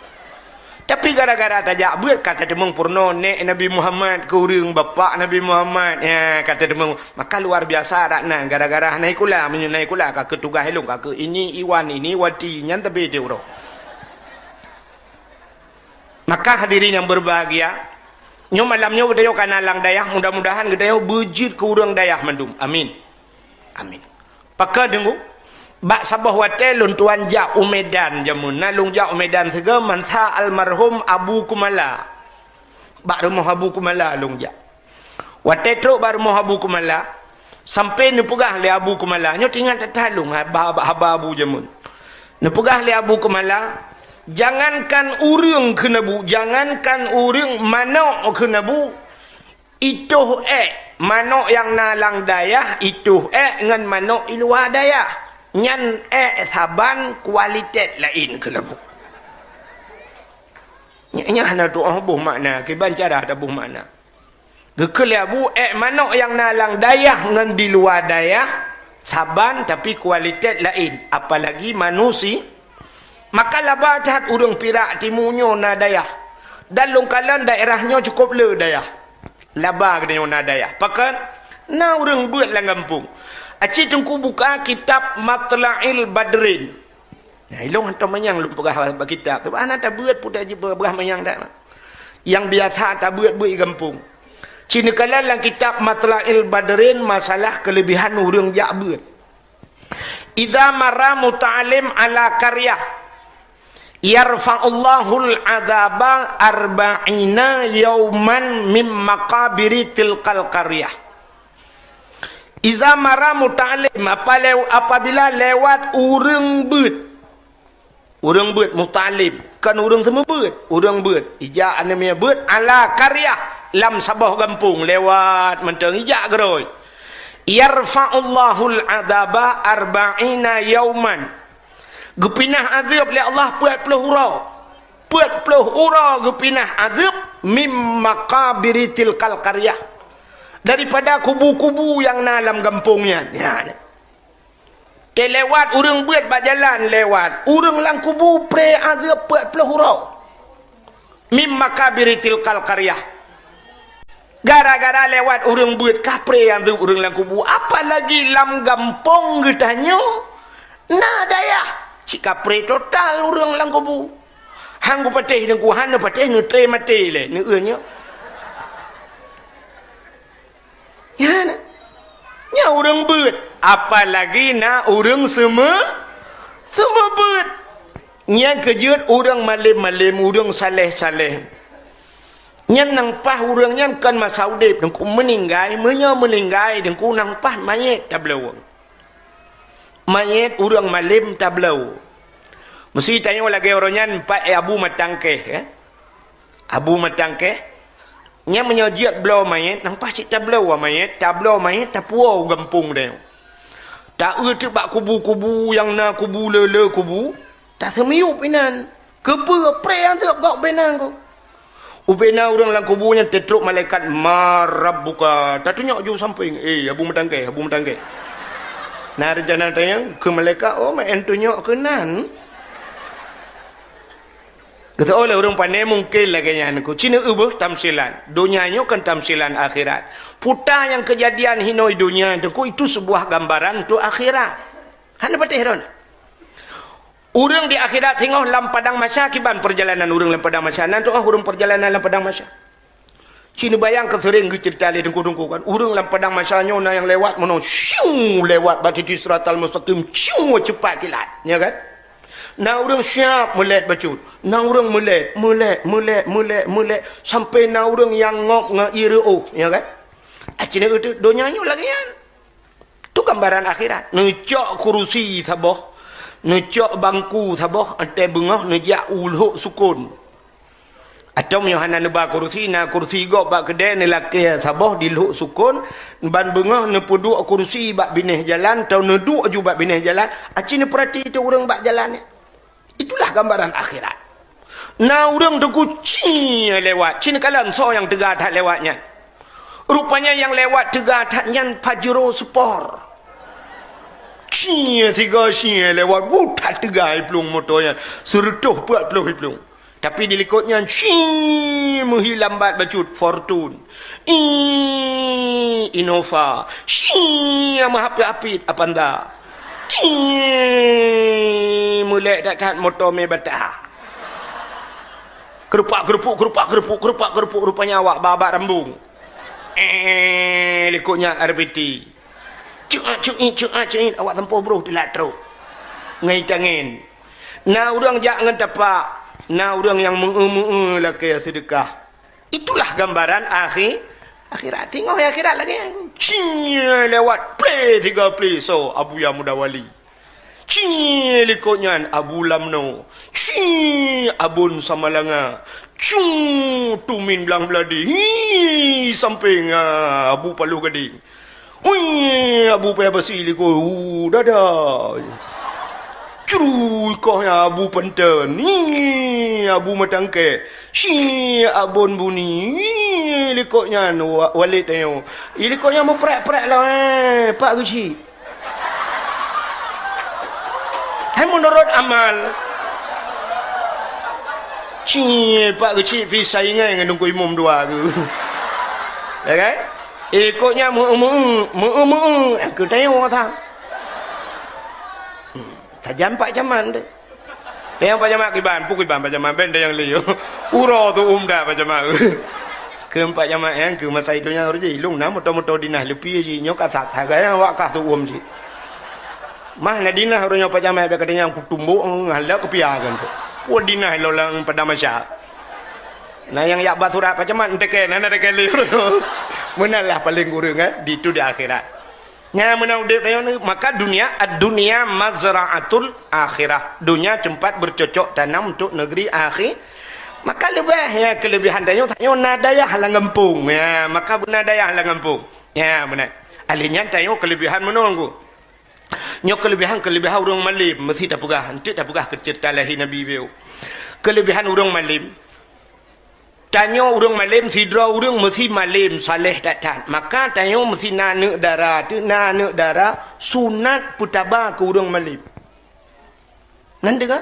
Tapi gara-gara tajak beuet ka tateumeung peurunoe nèk Nabi Muhammad keu ureueng, bapak Nabi Muhammad, ya, ka tateumeung. Maka luar biasa dak nan, gara-gara hana sikula, meunyoe na sikula ka keu tugaih lôn, ka keu ini Iwan, ini Wati, nyan sabe tiep uroe. Maka hadirin yang berbahagia, nyoe malam nyoe geutanyoe ka na lam dayah, mudah-mudahan geutanyoe beujeuet keu ureueng dayah mandum. Amin. Amin. Pakon teungku? Bak saboh watèe lôn tuan jak u Medan jameun. Na lôn jak u Medan sigoe mansa almarhum Abu Kumala. Bak rumoh Abu Kumala lôn jak. Watèe trok bak rumoh Abu Kumala, sampoe neupeugah lé Abu Kumala, nyoe teuingat that-that lôn haba, haba Abu jameun. Neupeugah lé Abu Kumala, "Jangankan ureueng," kheun Abu, "jangankan ureueng, manok," kheun Abu, "itoh èk, manok nyang na lam dayah, itoh èk ngon manok i luwa dayah. Nyan èk saban kualitas laén," kheun Abu. Nyan, nyan hana tu'oh boh makna, kiban cara taboh makna. Geukheun lé Abu, èk manok nyang na lam dayah ngon di luwa dayah saban, tapi kualitas laén, apalagi manusi-, maka laba that ureueng Pirak timu nyoe na dayah. Dan lôn kalon daerah nyoe cukup le dayah. Laba geutanyoe na dayah. Pakon? Na ureueng beuet lam gampông. Aci teungku buka kitab Matla'il Badrin. Nah, ilôn hantom manyang lôn peugah bak kitab. Sabab hana tabeuet pun taji peugah manyang dak. Nyang biasa tabeuet-beuet di gampông. Ci neukalon lam kitab Matla'il Badrin masalah keulebihan ureueng jak beuet. Idza mara muta'allim ala qaryah, yarfa'ullahul adzaba arba'ina yauman mim maqabiri tilkal qaryah. Idza mara muta'allim, apa lew-, apabila lewat ureuëng beuet. Ureuëng beuet muta'allim, kon ureuëng seumeubeuet, ureuëng beuet. Ijak aneuk miet beuet ala qaryah, lam saboh gampông, lewat mantong ijak geurôi. Yarfa'ullahul adzaba arba'ina yauman. Geupinah azeueb lé Allah peuet ploh uroe. Peuet ploh uroe geupinah azeueb mim maqabiri tilkal qaryah. Daripada kubu-kubu nyang na lam gampông nyan. Nyan. Teulewat ureuëng beuet bak jalan lewat. Ureuëng lam kubu pré azeueb peuet ploh uroe. Mim maqabiri tilkal qaryah. Gara-gara lewat ureuëng beuet ka pré azeueb ureuëng lam kubu. Apalagi lam gampông geutanyoe na dayah. Cit ka pré total ureuëng lam kubu. Han geupatéh deungku, hana patéh neutré maté lé, neueu nyoe. Nyan, nyan ureuëng beuet, apalagi na ureuëng seumeu-, seumeubeuet. Nyan keujeuet ureuëng malém-malém, ureuëng saléh-saléh. Nyan nyang paih ureuëng nyan kon masa udeb, deungku meuninggai, meunyoe meuninggai, deungku nyang paih manyét tabloe. Manyét ureuëng malém tabloe. Meusi tanyoe lagée uroe nyan pat Abu Matangkeh, eh? Abu Matangkeh, nyan meunyoe jeuet bloe manyét, nyang paih cit tabloe manyét, tabloe manyét, tapuwoe u gampông tanyoe. Taeu teuk bak kubu-kubu nyang na kubu le-le kubu, taseumiyueb inan. Keupeue pré nyang teuk gok beunan ku? Ubena ureuëng lam kubu nyan teutrok malaikat, "Man rabbuka?" Tatunyok ju sampéng, "Eh, Abu Matangkeh, Abu Matangkeh." Na rencana tanyong keu malaikat, "Oh, meu'en tunyok keunan." Geuteu'oh lé ureuëng pane mungken lagée nyan, ku, "Ci neueu beuh tamsilan. Donya nyoe kon tamsilan akhirat. Puta nyang keujadian hinoe donya, deungku, itu sebuah gambaran untuk akhirat." Hana patéh droeneuh. Ureuëng di akhirat singoh lam padang mahsyar, kiban peurjalanan ureuëng lam padang mahsyar. Nan tu'oh ureuëng peurjalanan lam padang mahsyar. Ci neubayang keu seuréng geuceurita lé teungku-teungku kan. Ureuëng lam padang mahsyar nyoe na nyang lewat meunoe, syuu, lewat bak titi siratal mustaqim, syuu, ceupat kilat, ya kan? Na ureuëng siab meulét bacut. Na ureuëng meulét, meulét, meulét, meulét, meulét, sampai na ureuëng nyang ngop ngon ié reuôh, ya kan? Aci neueu teuk donya nyoe lagée nyan. Tu gambaran akhirat. Neucok kurusi saboh, neucok bangku saboh, watée beungoh neujak u lhok sukon. Atawa meunyoe hana neuba kurusi, na kurusi gob bak keudée, neulakée saboh di lhok sukon, ban beungoh neupeuduek kurusi bak binéh jalan, atawa neuduek ju bak binéh jalan, aci neupeurati teu ureuëng bak jalan nyan. Itulah gambaran akhirat. Na ureuëng teungku ci lewat, ci neukalon soe nyang teuga that lewat nyan. Rupanya nyang lewat teuga that nyan Pajero Sport. Ci siga ci lewat, bu that teuga iplueng moto nyan, seureutôh peuet ploh iplueng. Tapi di likot nyan ci meuhi lambat bacut Fortune. Ii, Innova. Ci meuhapit-hapit Avanza. Ii, meulek that-that moto mé bata. Kerupak-kerupuk, kerupak-kerupuk, kerupak-kerupuk, rupanya awak babak rambung. Eh, likot nyan R B T. Cuat, cuit, cuat, cuit, awak sampôh broh teulat trok. Ngai tangen. Na ureuëng jak ngon tapak, na ureuëng nyang meu-eu-meu-eu lakée seudeukah. Itulah gambaran akhi-, akhirat. Teungoh akhirat lagée nyan. Cing lewat, plé siga plé, soe, Abuya Muda Wali. Cing likot nyan, Abu Lamno. Cing Abon Samalanga. Cung Tumin Blang Beuladi. Hi, sampéng, ah, Abu Paloh Gadeng. Hui, Abu Paya Basi likot, hu, dada. Cru, ikoh nyan Abu Panten. Hi, Abu Matangkeh. Shi, Abon Buni. Hi, likot nyan wa-, Walid tanyoe. Hi, likot nyan meuprek-prek lah, eh, Pak Geuchik. Hai meunurot amal. Shi, Pak Geuchik pih saingan ngon Teungku Imum dua tu. Ya kan? Ikot nyan meu-eu-meu-eu, meu-eu-meu-eu, eh, keu tanyoe that. Hmm, tajam Pak Camat tu. Nyang Pak Camat kiban, peue kiban Pak Camat, ben nyang lieu. Uroe tu umda Pak Camat. Keu Pak Camat nyan, keu masa idup nyan ureueng jih, lôn na moto-moto dinas leupie jih, nyoe ka that, that gaya awak kah tu um jih. Mah na dinah ureuëng nyoe pajamat bak katanya kutumbok ngalak kepiakan tu. Puwoe dinah lo lam pada masa. Nah nyang yak ba surat pajamat enteke na na teke lé. Meunan lah paling kureueng kan di tu di akhirat. Nya meunan udeb tanyoe ni, maka dunia, ad-dunya mazra'atul akhirah. Dunia tempat bercocok tanam untuk negeri akhir. Maka leubeh ya kelebihan tanyoe, tanyoe na dayah lam gampông. Ya, maka beuna dayah lam gampông. Ya, beuna. Alih nyan tanyoe kelebihan meunoe ngku. Nyoe kelebihan-kelebihan ureuëng malem meusi tapeugah, enteuk tapeugah keu ceurita lahé Nabi bieu. Kelebihan ureuëng malem. Tanyoe ureuëng malem sidroe ureuëng meusi malem saleh that-that. Maka tanyoe meusi na aneuëk dara, teuk na aneuëk dara sunat peutaba keu ureuëng malem. Nan deungoe?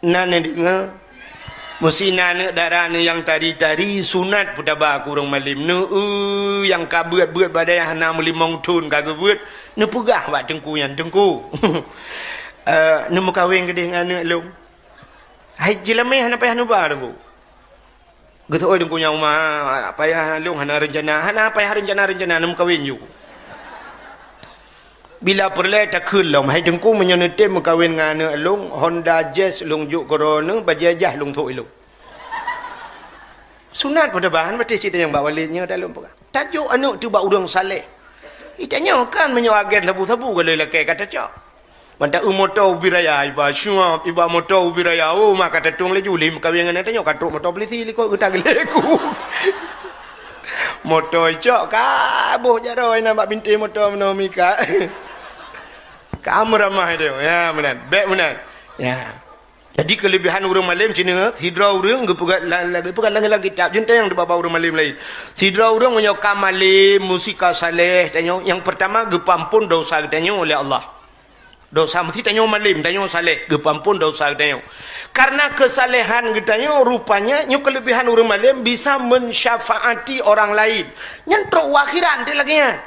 Nan deungoe? Meusi na aneuëk dara nyang tari-tari sunat peutaba keu ureuëng malem. Neu nyang ka beuet-beuet badai hana meulimong thon ka geubeuet, neupeugah bak teungku nyan, "Teungku, eh, neumeukawen keudeh ngon aneuëk lôn." Hai jeulamé hana payah neuba teungku. Geuteuôi teungku nyang uma, payah lôn hana reuncana, hana payah reuncana-reuncana neumeukawen ju. Bila peureulée takheun lom, hai teungku meunyoe neutem meukawen ngon aneuëk lôn, Honda Jazz lôn jok keu droeneuh, bajée jah lôn thok ilôn. Sunat peutaba, han patéh cit nyang bak walét nyoe dah lôn peugah. Tajok aneuëk teuh bak ureuëng saleh. Itanyoe kan meunyoe agen sabu-sabu galai lakée ka tacok. Mantap eu moto ubit raya iba syuab, iba moto ubit raya. Oh, maka tatueng laju lé meukawen ngon tanyoe ka trok moto polisi likot geuta geuleku. Moto icok ka boh jaroe na bak binti moto meunoe mika. Ka meuramah dia. Ya, meunan. Bek meunan. Ya. Jadi kelebihan ureuëng malem sini, sidroe ureuëng geupeugah la-, la-, geupeugah lam kitab, jeunteng nyang dibaba ureuëng malem lain. Sidroe ureuëng meunyoe ka malem, meusi ka saleh, tanyoe nyang pertama geupeuampon dosa geutanyoe oleh Allah. Dosa meusi tanyoe malem, tanyoe saleh, geupeuampon dosa geutanyoe. Karena kesalehan geutanyoe rupanya nyoe kelebihan ureuëng malem bisa mensyafaati orang lain. Nyan trok u akhirat nanti lagée nyan.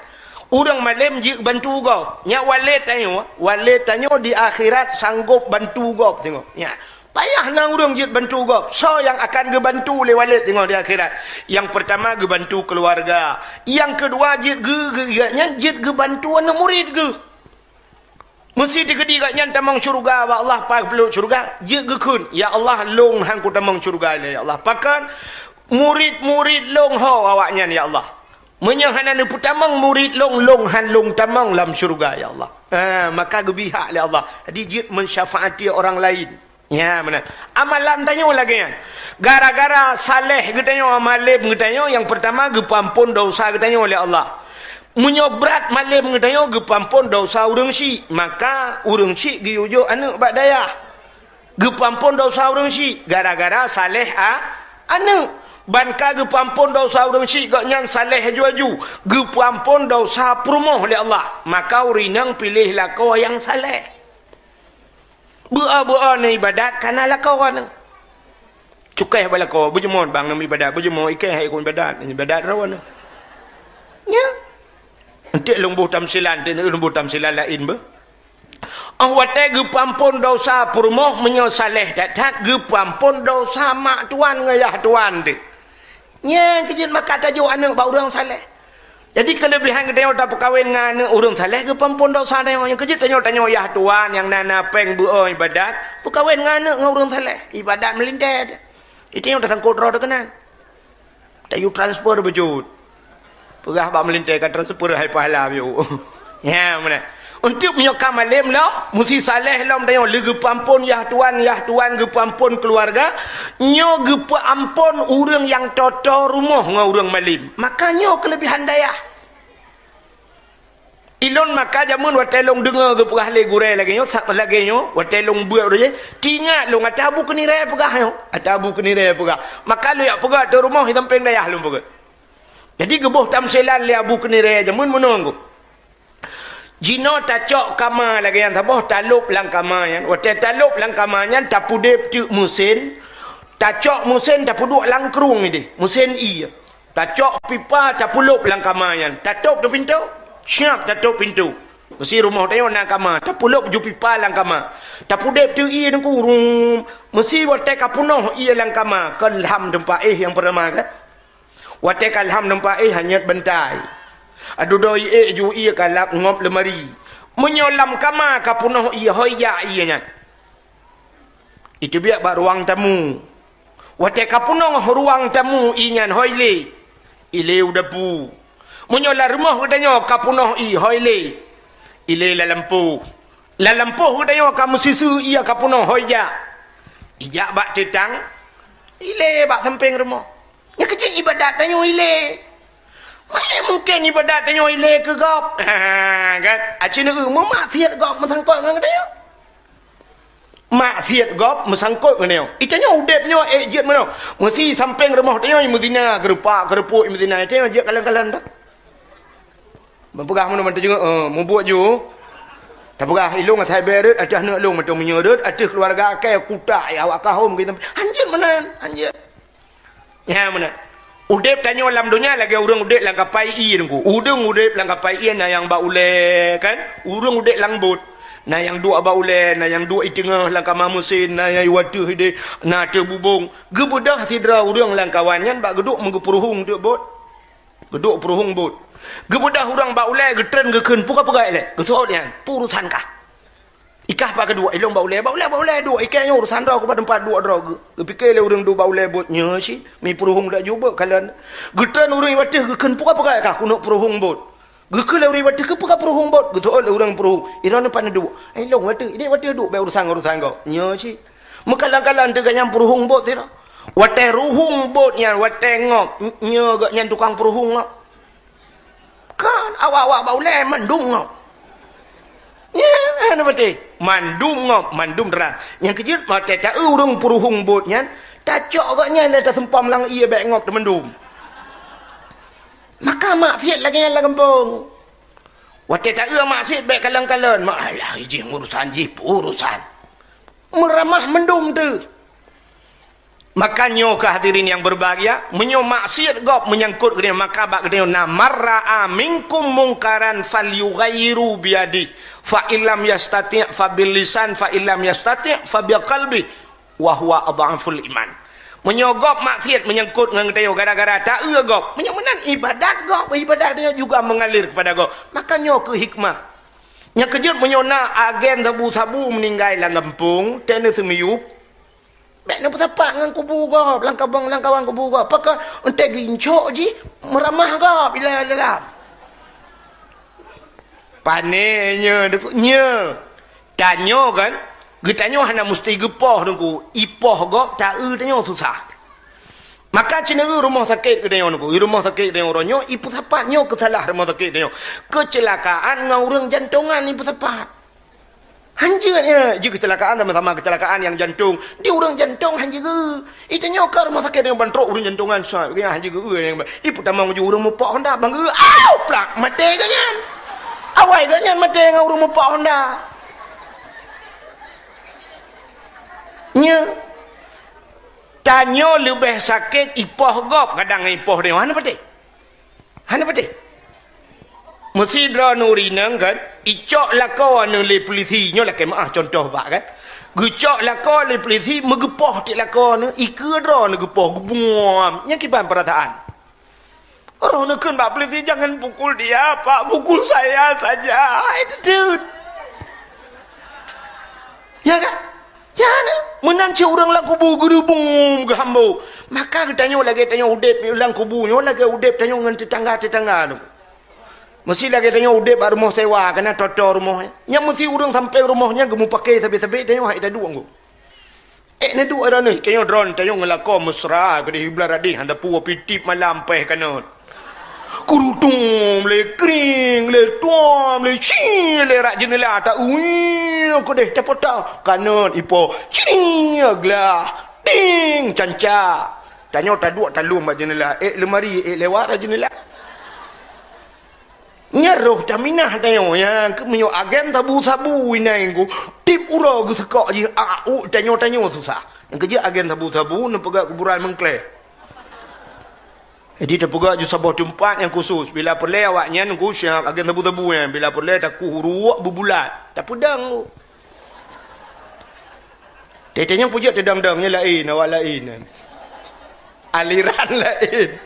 Ureuëng malem jeuet bantu gob. Nyak walét tanyoe, walét tanyoe di akhirat sanggob bantu gob tengok. Nyak, payah na ureuëng jeuet bantu gob. Soe nyang akan geubantu lé walét tengok di akhirat? Nyang pertama geubantu keuluwarga. Nyang keudua jeuet geu-, geu-, gobnyan jeuet geubantu aneuëk murit geuh. Meusi teukeudi gobnyan tamong syeuruga bak Allah, paih peuleuek syeuruga, jeuet geukheun, "Ya Allah, lôn han kutamong syeuruga lé, ya Allah. Pakon murit-murit lôn ho awaknyan, ya Allah. Meunyoe hana neupeutamong murit lôn, lôn han lôn tamong lam syeuruga, ya Allah." Ha, maka geubri hak lé Allah. Jadi jeuet mensyafaati orang lain. Ya, meunan. Amalan tanyoe lagée nyan. Gara-gara saleh geutanyoe, malem geutanyoe, nyang pertama geupeuampon dosa geutanyoe lé Allah. Meunyoe brat malem geutanyoe geupeuampon dosa ureuëng syik, maka ureuëng syik geuyue jok aneuëk bak dayah. Geupeuampon dosa ureuëng syik gara-gara saleh a-, aneuëk. Ban ka geupeuampon dosa ureuëng syik gobnyan saleh aju-aju, geupeuampon dosa peurumoh lé Allah. Maka ureuëng inong piléh lakoe nyang saleh. Beu-o beu-o neuibadat kana lakoe nyoe. Cukéh bak lakoe, beujeumoe bang neuibadat, beujeumoe ikéh hai kon ibadat, ibadat droeneuh. Nya. Enteuk lôn boh tamsilan, enteuk lôn boh tamsilan laén beuh. Oh watée geupeuampon dosa peurumoh meunyoe saleh that-that geupeuampon dosa mak tuan ngon yah tuan teuh. Nyang keujeuet maka tajok aneuëk bak ureuëng saleh. Jadi keulebihan geutanyoe tapeukawen ngon aneuëk ureuëng saleh geupeuampon dosa tanyoe. Nyang keujeuet tanyoe, tanyoe yah tuan nyang na, na péng beu-o ibadat, peukawen ngon aneuëk ngon ureuëng saleh, ibadat meulintée. Itu nyang tasangkot droe teuh keunan. Tayue transfer beujeuet. Peugah bak meulintée ka transfer hai pahala biu. Ya, meunan. Untuk meunyoe ka malem lom, meusi saleh lom tanyoe lé geupeuampon yah tuan, yah tuan geupeuampon keuluwarga, nyoe geupeuampon ureuëng nyang toe-toe rumoh ngon ureuëng malem. Maka nyoe keulebihan dayah. Ilôn maka jameun watée lôn deungoe geupeugah lé gurée lagée nyoe, sa-, lagée nyoe, watée lôn beuet roh jih, teuingat lôn ata Abu Keunirée peugah nyoe, ata Abu Keunirée peugah. Maka lôn jak peugah ateueh rumoh di sampéng dayah lôn peugah. Jadi geuboh tamsilan lé Abu Keunirée jameun meunoe ngku. Jinoe tacok kama lagée nyan saboh talôb lam kama nyan. Watée talôb lam kama nyan tapudeb teuk meusén, tacok meusén tapeuduek lam krueng ideh, meusén ié. Tacok pipa tapulôb lam kama nyan. Tatôb teuk pintoe. Siap tatôb pintoe. Meusi rumoh tanyoe na kama, tapulôb ju pipa lam kama. Tapudeb teuk ié teungku rum. Meusi watée ka peunoh ié lam kama, ka lham teumpat éh nyang peurama kan. Watée ka lham teumpat éh hanyot bantai. Adudoe ék ju ié ka lap ngop leumari. Meunyoe lam kama ka peunoh ié, hôi jak ié nyan. Iteubiet bak ruang tamu. Watée ka peunoh ruang tamu ié nyan, hôi lé. Ilé u dapu. Meunyoe lam rumoh geutanyoe ka peunoh ié, hôi lé. Ilé lam lampôh. Lam lampôh geutanyoe ka meusiseue ié ka peunoh, hôi jak. Ijak bak teutang, ilé bak sampéng rumoh. Nyan keuh cit ibadat tanyoe ilé. Meunan mungken ibadat tanyoe ilé keu gob. Ha, kan? Aci neu meumaksiat gob meusangkot ngon geutanyoe. Maksiat gob meusangkot ngon nyoe. Itanyoe udeb nyoe ék jeuet meunoe. Meusi sampéng rumoh tanyoe meuzina, geurupak, geurupuek meuzina. Itanyoe jeuet kalon-kalon dah. Ban peugah meunoe ban teujeuet, eh, mubuet ju. Tapeugah ilong asai bée rot ateueh aneuk lôn, meuteumé nyoe rot ateueh keuluwarga akai kuta ya awak kahom gitu. Hanjeuet meunan, hanjeuet. Nyan meunan. Udeb tanyoe lam donya lagée ureuëng udeb lam kapai ié, Teungku. Ureuëng udeb lam kapai ié na nyang bak ulée, kan? Ureuëng udeb lam bot. Na nyang duek bak ulée, na nyang duek i teungoh lam kama meusén, na nyang i ateueh ideh, na ateueh bubông. Geubeudoh sidroe ureuëng lam kawan nyan bak geuduek meugeupeuruhueng teuk bot. Geuduek peuruhueng bot. Geubeudoh ureuëng bak ulée, geutreun geukheun, "Peue ka peugah lé?" Geuseuôt nyan, "Peue urusan kah?" Ikah pat geuduek, ilong bak ulée, bak ulée, bak ulée duek, ikée nyoe urusan droe, keuba teumpat duek droe geuh. Geupike lé ureuëng duek bak ulée bot nyoe cit, mi peuruhueng dak jubek kalon. Geutreun ureuëng i ateueh geukheun, "Peue ka peugah kah?" "Keuneuk peuruhueng bot." Geukheun lé ureuëng i ateueh, "Keupeue ka peuruhueng bot?" Geuteuôt lé ureuëng peuruhueng, "Droeneuh pat neuduek?" "Ilong i ateueh, ideh i ateueh duek, bèk urusan ngon urusan gob." Nyoe cit. Meukalang-kalang teuga nyang peuruhueng bot sidroe. Watée ruhueng bot nyan, watée ngop, nyoe gobnyan tukang peuruhueng ngop. Kan awak-awak bak ulée mandum ngop. Nyan, hana patéh. Mandum ngop, mandum dera. Nyang keujeuet, watée taeu ureuëng peuruhueng bot nyan, tacok gobnyan dan taseumpam lam ié bèk ngop teumandum. Maka maksiat lagée nyan lam gampông. Watée taeu maksiat bèk kalon-kalon. Mak alah, jih urusan jih, urusan. Meuramah mandum teuh. Maka nyoe keuh hadirin yang berbahagia, meunyoe maksiat gob meunyangkot geutanyoe, maka bak geutanyoe na, "Man ra'a minkum mungkaran falyughayyirhu biyadih, fa illam yastati' fa bilisan, fa illam yastati' fa biqalbih, wa huwa adhaful iman." Meunyoe gob maksiat meunyangkot ngon geutanyoe gara-gara taeu gob, meunyoe meunan ibadat gob, ibadat geutanyoe juga mengalir kepada gob, maka nyoe keuh hikmah. Nyang keujeuet meunyoe na agen sabu-sabu meuninggai lam gampông, teuh neuseumeuyueb, bèk neupeusapat ngon kubu gob, lam kabong, lam kawan kubu gob. Pakon, eunteuk geuincok jih, meuramah gob ilée dalam. Pané nyoe, nyoe. Tanyoe kan, geutanyoe hana musti geupoh, Teungku. Ipoh gob, taeu tanyoe susah. Maka ci neu rumoh sakét geutanyoe, Teungku. Rumoh sakét geutanyoe uroe nyoe, ipeusapat nyoe keuh salah rumoh sakét geutanyoe. Keuceulakaan ngon ureuëng jantongan ipeusapat. Hanjeuet nyan, jih keuceulakaan sama-sama keuceulakaan nyang jantong. Di ureuëng jantong hanjeuet geu. Itanyoe ka rumoh sakét nyang ban trok ureuëng jantongan sa, geuhnyan hanjeuet geu nyang ba-, ipeutamong ju ureuëng mupok Honda bang geu. Au, plak, maté geuhnyan. Awai geuhnyan maté ngon ureuëng mupok Honda. Nya. Tanyoe leubeh sakét ipoh gob kadang ipoh deungon hana patéh. Hana patéh. Meusidroe nuri nang kan, icok lakoe neu lé pulisi, nyoe lakée meuah contoh bak kan. Geucok lakoe lé pulisi, meugeupoh tiek lakoe neu, ikeue droe neu geupoh, geubuam. Nyang kiban peurasaan. Roh neu kheun bak pulisi, "Jangan pukul dia, Pak, pukul saya saja." Hai teuteuet. Ya kan? Ya na, meunan cit ureuëng lam kubu geurubung geuhambo. Maka geutanyoe lagée tanyoe udeb lam kubu nyoe lagée udeb tanyoe ngon teutangga-teutangga tu. Meusi lagée tanyoe udeb bak rumoh sewa, kana toto rumoh. Nyang meusi ureuëng sampéng rumoh nyan geumupake sabe-sabe tanyoe hai taduek nggo. Ék neuduek droeneuh, tanyoe droen tanyoe ngon lakoe mesra keudeh, bulan radeh hana pue pitip malam péh kanot. Kurutung lé kring lé tuam lé ci lé rak jeuneula ta ui keudeh tapota kanot ipo ciri glah ding canca. Tanyoe taduek talum bak jeuneula, ék leumari ék lewat rak jeuneula. Nyan roh taminah tanyoe, nyan keuh meunyoe agen sabu-sabu inai ngku, tiep uroe geuseukok jih, a, u, tanyoe-tanyoe susah. Nyang keujeuet agen sabu-sabu neupeugah kuburan Meungklé. Jadi teupeugah ju saboh teumpat nyang khusus. Bila peureulée awak nyan ngku siap agen sabu-sabu nyan, bila peureulée takuh uruek beubulat, tapeudong ngku. Teuh-teuh nyang peujeuet teudong-dong nyan laén, awak laén. Aliran laén.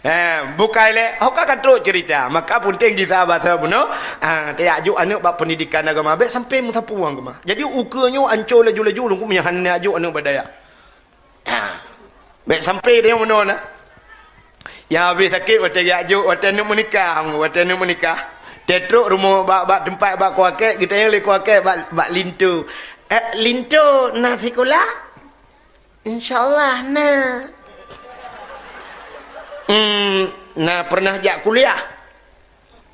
Ha, bukai lé. Ho ka, ka trok cerita. Maka peunteng gisa basa bunoe. Ha, tajak jok aneuk bak pendidikan agama. Bèk sampai meusapeue agama. Jadi ukeue nyoe ancô laju-laju lungkung meunyoe hana jok aneuk bak dayah. Ha. Bèk sampai dia meunoe na. Nyang habéh sakét watèe jak jok, watèe aneuk meunikah, watèe aneuk meunikah. Teutrok rumoh bak, bak teumpat bak kuakèe, geutanyong lé kuakèe bak, bak linto. "Eh, linto na sikula?" "Insya Allah na." "Hmm, na pernah jak kuliah?"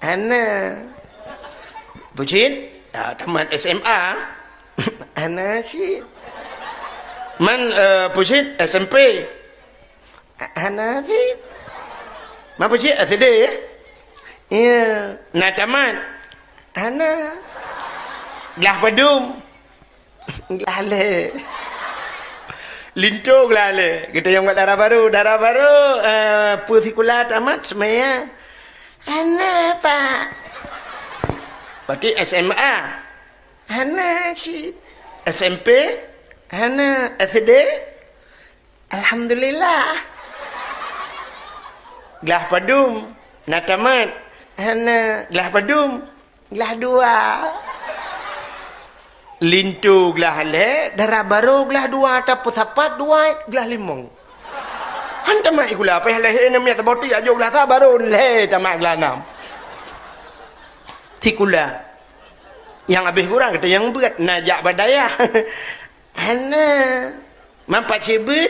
"Hana." "Peue cit?" "Ah, tamat S M A." "Hana cit." "Man, eh, peue cit?" "S M P." "Hana cit." "Man peue cit?" "S D." "Iya." "Na tamat?" "Hana." "Glah padum?" "Glah lhèe." Linto glah lhèe. Geutanyong bak dara barô, "Dara barô, eh, peue sikula tamat seumaya?" "Hana, Pak." "Berarti S M A?" "Hana cit." "S M P?" "Hana." "S D?" "Alhamdulillah." "Glah padum? Na tamat?" "Hana." "Glah padum?" "Glah dua." Linto glah lhèe, dara barô glah dua, tapeusapat dua, glah limong. Han tamat sikula, payah lahé aneuk miet saboh teuk, jak jok glah sa, barô lhèe tamat glah nam. Sikula. Nyang habéh kurang, geutanyong beuet, "Na jak bak dayah?" "Hana." "Man pat cit beuet?"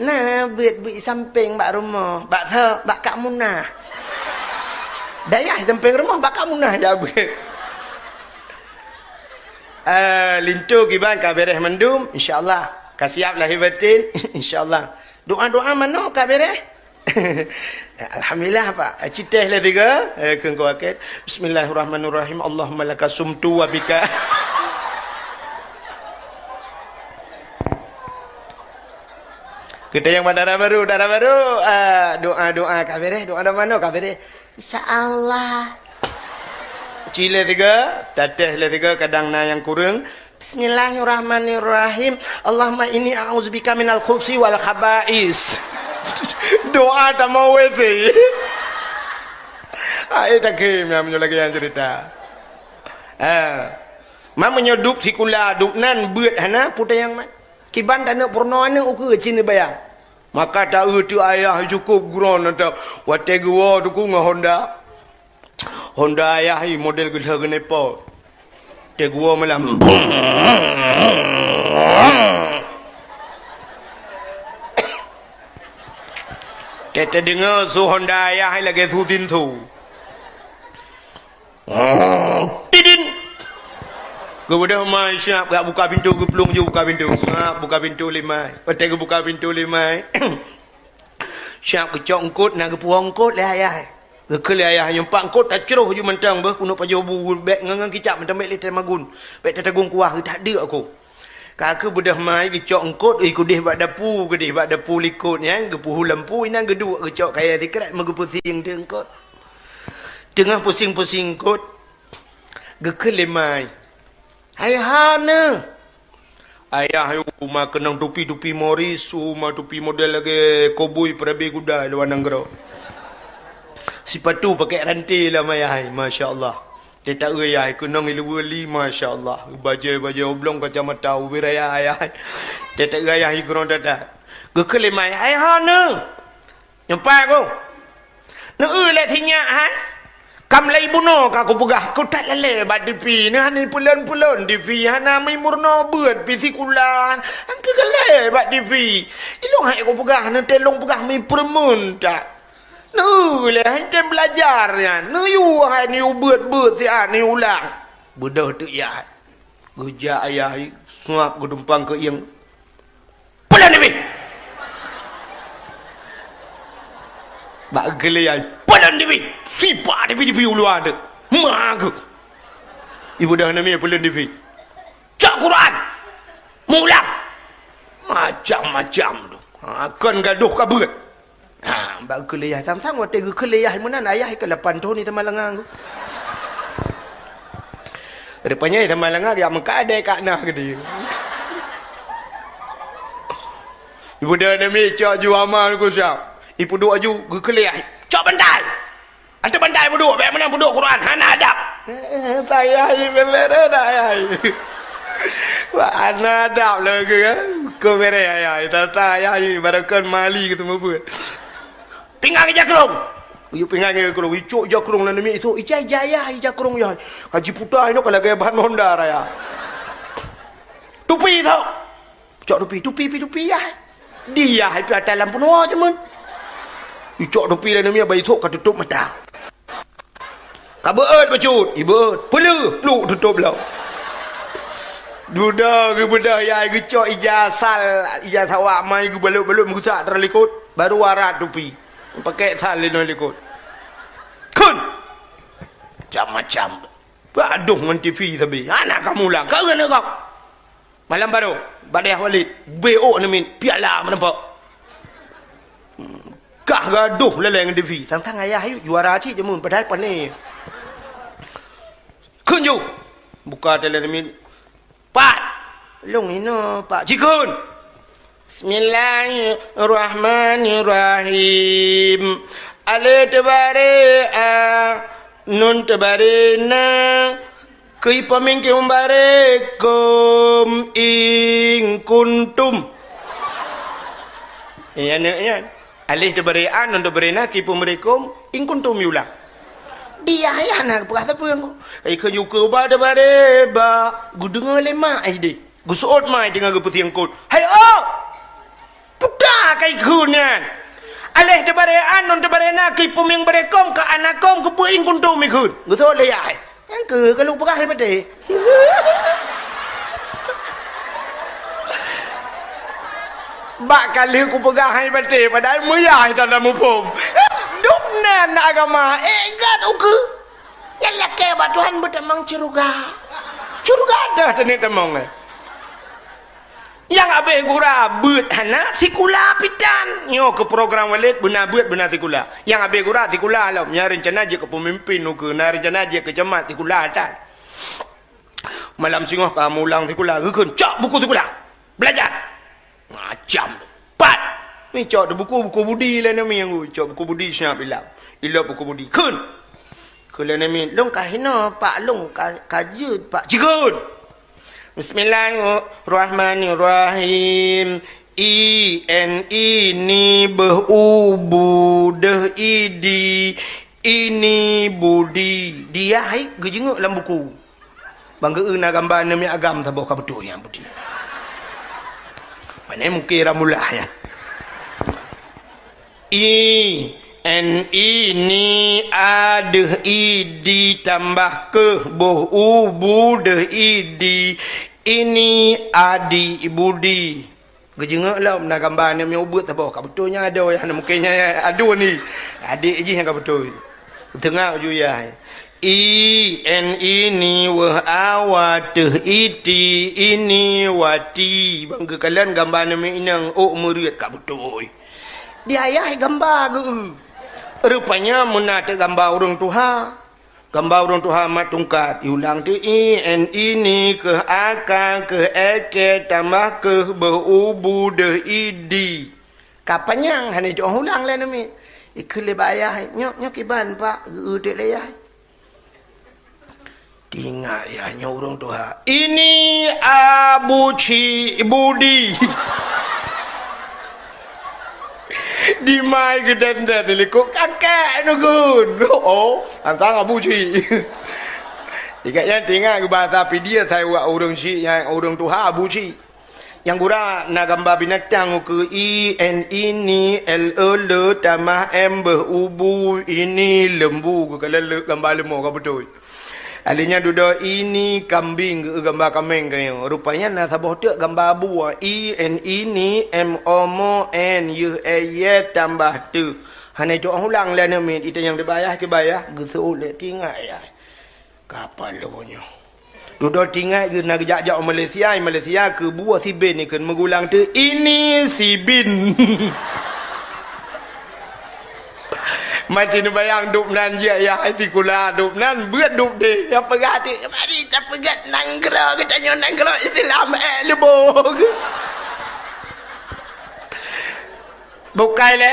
"Na beuet-beuet sampéng bak rumoh." "Bak soe?" "Bak Kak Munah." Dayah sampéng rumoh, bak Kak Munah jak beuet. Eh, linto kiban ka bèrèh mandum, insya Allah. Ka siap lahé batén, insya Allah. Doa-doa manoe ka bèrèh? Alhamdulillah, Pak. Citèh lé tiga. Eh, keu engkau akét. Bismillahirrahmanirrahim. Allahumma laka sumtu wa bika. Kita nyang bak dara barô, dara barô, ah, doa-doa ka bèrèh, doa-doa manoe ka bèrèh. Insya Allah. Ci lé tiga, tatèh lé tiga, kadang na nyang kureueng. Bismillahirrahmanirrahim. Allahumma inni a'udzubika minal khubsi wal khaba'is. Doa tamong W C. Ai, takheun, meunyoe lagèe nyan cerita. Ah. Man meunyoe dub sikula, dub nan beuet hana, peue tanyong man. Kiban taneuk peurunoe aneuk ukeue cit neubayang. Maka ta-eu teuk ayah cukôp geuron ata watèe geuwoe teuk ngon Honda. Honda ayah i model geudah geuneupot. Teuguo malam. Teudeungoe su Honda ayah lagèe su tintu. Tidin. Geubeudôh mai siap gak buka pintu, geuplueng ju buka pintu. Siap buka pintu lé mai. Watèe geubuka pintu lé mai. Siap geucok eungkôt, na geupuwoe eungkôt lé ayah. Geukheun lé ayah, nyoe pat eungkôt tacroh ju mantong beuh, keuneuk pajoh bu bèk ngon, ngon kicap mantong bèk lé tamagun. Bèk tatagong kuah, geutak deuk aku. Ka keuh beudôh mai geucok eungkôt, ui keudeh bak dapu, keudeh bak dapu likôt nyan, geupeuhu lampu inan geuduek geucok kayèe sikrek meugeupeusieng teuk eungkôt. Teungoh pusieng-pusieng eungkôt, geukheun lé mai. Hai hana. Ayah uma keunong tupi-tupi Morris, uma tupi model lagèe koboi peurabe kuda luwa nanggroe. Sipatu pakèk ranté lam ayah, masya Allah. Teuta ayah keunong iluwa li, masya Allah. Bajèe-bajèe oblong kacamata ubé raya ayah. Teuta ayah ikron tata. Geukheun lé mai, hai hana. Nyoe pat ku. Neu-eu lé sinyak hai. Kam lhèe bunoe ka kupeugah, kutat lalé bak TV. Neu hana peulon-peulon TV, hana mi meurunoe beuet pi sikula. Angkeu galé bak TV. Ilong hai kupeugah, neu teuh lôn peugah mi peureumeun that. Neu lé hai tem belajar nyan. Neuyue hai neuyue beuet-beuet siat neuyue ulang. Beudôh teuk yah. Geujak ayah suap geudumpang keu ieng. Peulon dipih! Bak geulian, peulon dipih! Sipa dipih-dipih u luwa teuk. Ma geuh. Ibu dah nami peulon dipih. Cok Quran! Mulang! Macam-macam tu. Ha, kon gadoh ka beuet. Ha, bak geukheun lé yah. Sang-sang watèe geukheun lé yah meunan, ayah ka lapan thon di Tamalanga. Rupanya di Tamalanga jak meukat deh kat nah gede. Ibu dah nami cok ju ama ku siap. Ipeuduek aju, geukeuleh, "Cok bantai! Ante bantai peuduek, bèk meunan peuduek Quran, hana adab!" Eh, eh, tayah, bèk-bèk dah, tayah. Wah, hana adab lah ke, kan? Keu bèrèh ayah, tata ayah ni, barokon mali keu teumeubuet. Pinggang ija krông. Iyup pinggang ija krông, icok ija krông lam namiet itu, ija, ija ayah, ija krông ayah. Ka jiputa inoe ka lagèe ban honda raya. Tupi tu. Cok tupi, tupi pi tupi yah. Di yah pi atas lampu noe jameun. Icok tupi lam namiet, bah ithok ka tutôp mata. Ka beuet bacut, ibeuet. Peuleuh, pluk tutôp lom. Dudoe geubeudôh yah, geucok ija sal, ija sawak mai geubalot-balot meugusak teuh likot, baru warat tupi. Pakèk sal inoe likot. Kheun! Macam-macam. Bak adoh ngon T V sabe. Hana ka mulang. Ka keuneuk gob. Malam barô, bak dayah Walid, B O namiet, piala meuneupok. Hmm, kah gadoh lalai ngon T V. Sang-sang ayah ayuk juara cit jameun, padahai pané. Kheun ju. Buka teuh lam namiet. Pat. Lôn inoe, Pak. Jikheun. Bismillahirrahmanirrahim. Alif teubaré a, nun teubaré na, Keu ipeumieng keu baré kum in kuntum. Nyan, nyan. Alif teubaré a, nun teubaré na, keu ipeumieng kum in kuntum, iulang. Di yah, yah na geupeugah sapeue ngon. Kai keu yukeue ba teubaré ba, geudeungoe lé mak ai deh. Geuseuôt mak ai deungon geupeusieng kot. Hai, oh! Puta kai kheun nyan. Alif teubaré a, nun teubaré na, keu ipeumieng baré kum, keu ana kum, keu peue in kuntum ikheun. Geuseuôt lé yah. Nyang keu, ka lôn peugah hai baté. Bak ka lheueh kupeugah hai baté, padahai meuyah tanda muphom. Dum nan agama, eh, gat ukeue. Nyan lakèe bak Tuhan beutamong syeuruga. Syeuruga teuh teuneuk tamong, eh. Nyang abéh gura beuet hana sikula pitan. Nyoe keu program Walid beuna beuet beuna sikula. Nyang abéh gura sikula lom. Nyang reuncana jeuet keu peumimpin ukeue, na reuncana jeuet keu camat sikula tan. Malam singoh ka mulang sikula, geukheun, "Cok buku sikula. Belajar." Macam tu. Pat. Ni cok di buku, buku budi lé nami nyang cok buku budi siap ilang. Ilop buku budi. Kheun. Keu lé nami, "Lôn ka hinoe, Pak, lôn ka, ka jeuet, Pak." Jikheun. Bismillahirrahmanirrahim. I, N, I, ni, beuh, u, bu, deuh, i, di, ini, budi. Di yah hai geujeungeuk lam buku. Bang geu na gamba namiet agam saboh ka beutôi nyan budi. Pane mungkin ramullah nyan. I, N, I, ni, a, deuh, i, di, tambah keuh, boh, u, bu, deuh, i, di, ini, adi, budi. Geujeungeuk lom na gamba namiet ubeut saboh ka beutôi nyan adoe, nyan mungkin nyan adoe ni. Adék jih nyang ka beutôi. Teungoh ju yah. I, N, I, ni, weuh, a, wa, teuh, i, ti, ini, wati. Bang geukalon gamba namiet inong ôk meureuet ka beutôi. Di ayah gamba geu. Rupanya meuna teuk gamba ureuëng tuha. Gamba ureuëng tuha mat tungkat. Iulang teuk i, N, I, ni, keuh, a, ka, keuh, e, ke, tambah keuh, beuh, u, bu, deuh, i, di. Ka panyang hana jitu'oh ulang lé namiet. Ikheun lé bak ayah, "Nyoe, nyoe kiban, Pak?" Geu-eu teuk lé yah. Tingat yah nyoe ureuëng tuha. Ini Abu Cik Budi. Dimai geudendeng likot kakek neugun. Oh, tantang Abu Cik. Ingat nyan tingat bahasa Pidie, saya buat ureuëng cik nyang ureuëng tuha Abu Cik. Nyang gura na gamba binatang ukeue i, n, i, ni, l, e, le, tamah m, beuh, u, bu, ini, lembu, geukalon le, gamba leumo ka beutôi. Alèh nyan dudoe ini kambing, geu gamba kaméng keu nyoe. Rupanya na saboh teuk gamba bu, i, n, i, ni, m, o, mo, n, yeuh, e, ye, tambah teu. Hana jitu'oh ulang lé aneuk miet, itanyong dibayah, kibayah, geuseuôt lé tingat yah. Kapal lôn nyoe. Dudoe tingat geu na geujak-jak u Malaysia, i Malaysia keu bue sibin ikheun meugulang teuk ini sibin. Maci neubayang dub nan jih yah sikula dub nan beuet dub deh. Nyang peugah teuk mari tapeugét nanggroe geutanyoe nanggroe Islam eh lubong. Bukai lé.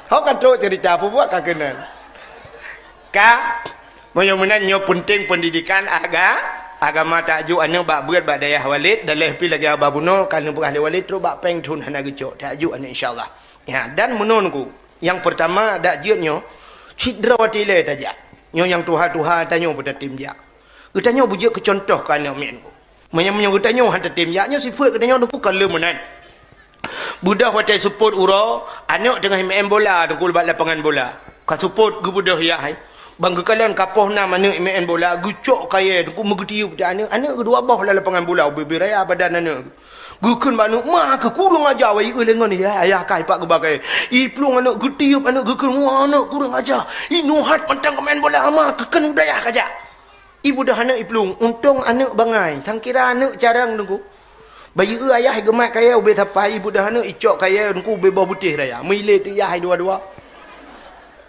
Ho ka trok cerita, peue buet ka keunan. Ka, meunyoe meunan nyoe peunteng pendidikan aga-, agama, tajok aneuk bak beuet bak dayah Walid, daleh pih lagèe haba bunoe, ka neupeugah lé Walid trok bak péng thon hana geucok, tajok aneuk insya Allah. Ya, dan meunoe Teungku, nyang peurtama dak jeuet nyoe, cit droe watèe ilèe tajak. Nyoe nyang tuha-tuha tanyoe beutatem jak. Geutanyoe beujeuet keu cuntoh keu aneuk miet Teungku. Meunyoe, meunyoe geutanyoe han tatem jak, nyoe sifeuet geutanyoe Teungku ka lheueh meunan. Beudôh watèe seupôt uroe, aneuk teungoh meu'en bola Teungku bak lapangan bola. Ka seupôt geubeudôh yah hai. Ban geukalon ka poh nam aneuk meu'en bola, geucok kayèe Teungku meugeutiyeub teuh aneuk, aneuk geudua boh lam lapangan bola, ubé-bé raya badan aneuk. Geukheun bak aneuk, "Ma keuh kureueng aja, wai eu lé ngon yah, ayah kah ipak geuba kayèe." Iplueng aneuk geutiyeub aneuk geukheun, "Wah, aneuk kureueng aja. Inoe hat mantong kameu'en bola, ma keuh kheun u dayah kajak." Ibeudôh aneuk iplueng, untông aneuk bangai, sangkira aneuk carông Teungku. Bayeue ayah geumat kayèe ubé sapai, ibeudôh aneuk icok kayèe Teungku ubé boh beutéh raya. Meuilét teuk yah hai dua-dua.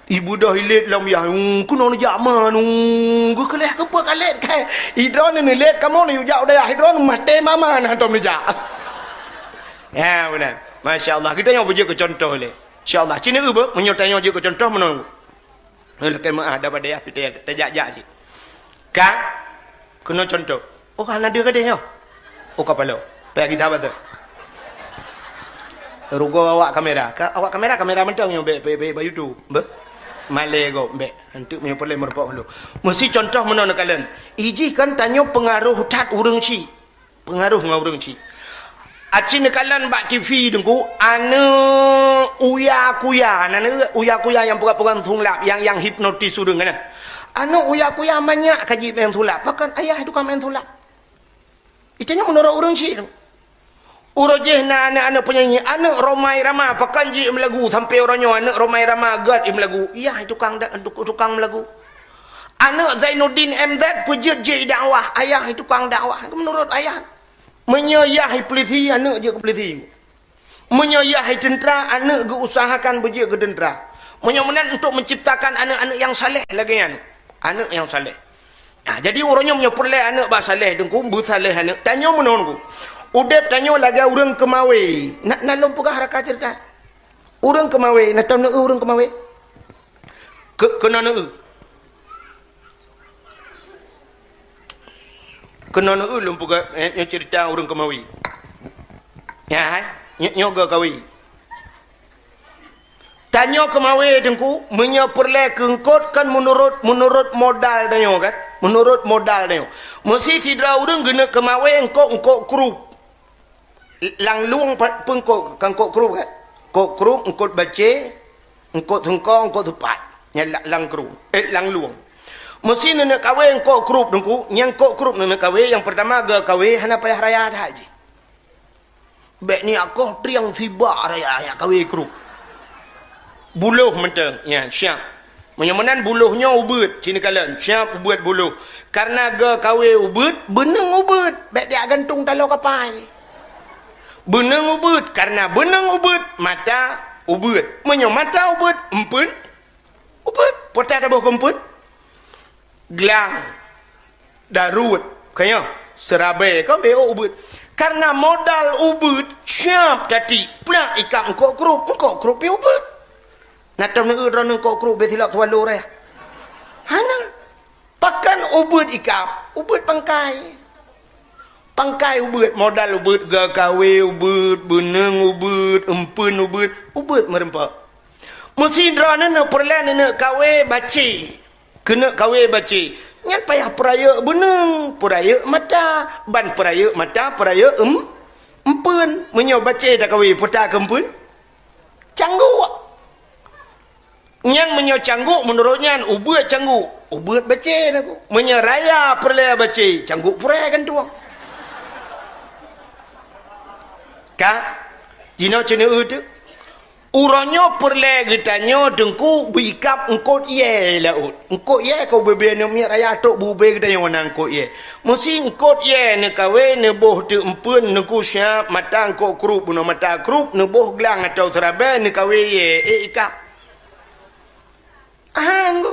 Ibeudôh ilét lom yah, "Ung, keunoe neujak ma, ung, geukeuleh keupeue ka lét kayèe. Idroeneuh neulét kamoe neujak u dayah, idroeneuh maté mama na tom neujak." Ya, beuna. Masya Allah, geutanyoe beujeuet keu cuntoh lé. Insya Allah, ci neu beuh, meunyoe tanyoe jeuet keu cuntoh meunoe. Lakèe meu'ah, dak bak dayah pih tajak-jak cit. Ka? Keunoe cuntoh. Oh, hana deuh gadeh nyoe? Oh, kapalo. Payah gita bateue. Rugoe awak kamera. Ka, awak kamera, kamera mantong nyoe bèk, bèk, bèk bak YouTube. Beuh? Malèe gob bèk. Hanteuk meunyoe peureulèe meurumpok lôn. Meusti cuntoh meunoe neukalon. Ijih kan tanyoe peungaroh that ureueng chik. Peungaroh ngon ureueng chik. Aci neukalon bak TV Teungku, aneuk uya-kuya, na aneuk uya-kuya nyang peugah-peugah sulap, nyang, nyang hipnotis ureueng kan. Aneuk uya-kuya manyak ka jimeu'en sulap, pakon ayah tukang meu'en sulap. Itanyoe meunurot ureueng chik. Uroe jéh na aneuk-aneuk peunyanyi, aneuk Rhoma Irama, pakon jimeu'en lagu sampoe uroe nyoe, aneuk Rhoma Irama gèt jimeu'en lagu. Yah tukang da-, tukang meu'en lagu. Aneuk Zainuddin M Z peujeuet jih dakwah, ayah tukang dakwah, meunurot ayah. Meunyoe yah ipeulisi, aneuk jeuet keu peulisi. Meunyoe yah iteuntra, aneuk geuusahakan beujeuet keu teuntra. Meunyoe meunan untuk menciptakan aneuk-aneuk nyang saleh lagèe nyan. Aneuk nyang saleh. Nah, jadi uroe nyoe meunyoe peureulèe aneuk bak saleh Teungku, beusaleh aneuk. Tanyoe meunoe Teungku. Udép tanyoe lagèe ureueng keumawé. Na, na lôn peugah raka ceurita. Ureueng keumawé, na tom neu ureueng keumawé? Keu-, keunoe neu. Keunoe neu lôn peugah, eh, nyoe ceurita ureueng keumawé. Ya, hai? Nyoe, nyoe geuh kawé. Tanyoe keumawé Teungku, meunyoe peureulèe keu eungkôt kan meunurot, meunurot modal tanyoe kan? Meunurot modal tanyoe. Meusti sidroe ureueng geuneuk keumawé eungkôt-eungkôt krup. Lam lueng pa-, peue eungkôt, ka eungkôt krup kan? Eungkôt krup, eungkôt bacé, eungkôt seungko, eungkôt seupat. Nyan la-, lam krup, eh, lam lueng. Meusti neuneuk kawé eungkôt krup Teungku, nyang eungkôt krup neuneuk kawé, nyang peurtama geuh kawé hana payah raya that jih. Bèk niyak koh triang sibak raya jak kawé krup. Buloh mantong, ya, siap. Meunyoe meunan buloh nyoe ubeuet, ci neukalon, siap ubeuet buloh. Kareuna geuh kawé ubeuet, beuneung ubeuet, bèk jak gantung taloe kapai. Beuneung ubeuet, kareuna beuneung ubeuet, mata ubeuet. Meunyoe mata ubeuet, eumpeuen ubeuet. Peue taboh keu eumpeuen? Glang. Daruet, ka nyoe, seurabèe, ka bèk ubeuet. Kareuna modal ubeuet, siap tatiek, plak ikab eungkôt krup, eungkôt krup pih ubeuet. Na tom neu droeneuh eungkôt krup bèk silap tuwalo raya. Hana. Pakon ubeuet ikab, ubeuet pangkai. Pangkai ubeuet, modal ubeuet, geuh kawé ubeuet, beuneung ubeuet, eumpeuen ubeuet, ubeuet meurumpok. Meusti droeneuh peureulèe neuneuk kawé bacé. Keuneuk kawé bacé, nyan payah peurayeuk beuneung, peurayeuk mata, ban peurayeuk mata, peurayeuk eum-, eumpeuen. Meunyoe bacé takawé, peue takeu eumpeuen? Cangguk. Nyan meunyoe cangguk, meunurot nyan, ubeuet cangguk, ubeuet bacé takeu. Meunyoe raya peureulèe bacé, cangguk purèe gantueng. Ka? Jinoe ceuneuh teuk. Uroe nyoe peureulèe geutanyoe Teungku beuikab eungkôt yèe laôt. Eungkôt yèe ka ubé-bé aneuk miet raya trok beu-ubé geutanyoe na eungkôt yèe. Meusti eungkôt yèe neukawé neuboh teuk eumpeuen Teungku siap mata eungkôt krup bunoe mata krup neuboh glang atau seurabèe neukawé yèe ék ikab. Hán, Bu.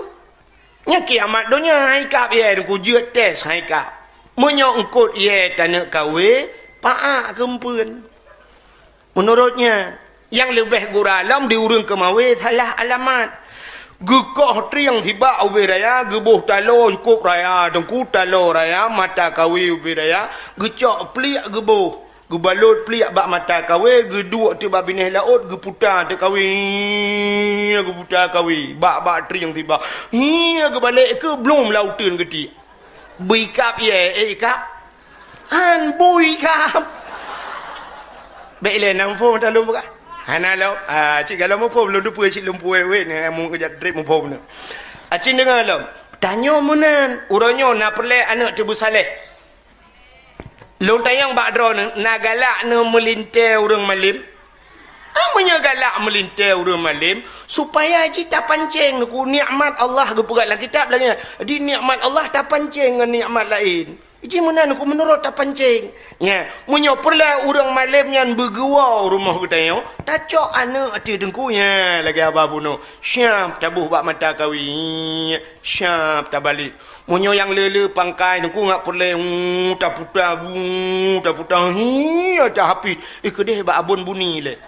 Nyan kiamat donya, han ikab yèe Teungku, jeuet tes han ikab. Meunyoe eungkôt yèe taneuk kawé, paak keu eumpeuen. Meunurot nyan, Nyang leubeh gura lom di ureuëng keumawe salah alamat. Geukoh trieng sibak ubé raya, geuboh taloe cukôp raya, teungku taloe raya, mata kawe ubé raya, geucok pliek geuboh, geubalot pliek bak mata kawe, geuduek teuk bak binéh laôt, geuputa teuk kawe, geuputa kawe, bak-bak trieng sibak. Hi, geubalek keu blom lauteun geutiek. Bui kap ye, eh, ikap. Han bui kap. Bèk ilèe nam phôn talôn peugah. Hana lom. Ah, cit galom muphôn lôn teupeue cit lôn puwèh wèt nyan mu keujak trép muphôn nyan. Acit deungoe lom. Tanyoe meunan, uroe nyoe na peureulèe aneuk teubeusaléh. Lôn tanyong bak droeneuh, na galak neuh meulintèe ureueng malém? Ah, meunyoe galak meulintèe ureueng malém, supaya jih tapancéng neuku nikmat Allah geupeugah lam kitab lagèe nyan. Di nikmat Allah tapancéng ngon nikmat laén. Jih meunan neuku meunurot tapancéng. Nya, meunyoe peureulèe ureueng malém nyan beugeuwoe rumoh geutanyoe, tacok aneuk ateueh teungku nya lagèe haba bunoe. Siap taboh bak mata kawi. Siap tabalek. Meunyoe nyang le-le pangkai teungku ngat peureulèe, uh, taputa, uh, taputa, hi, tahapit. Eh, keudeh bak abon buni lé.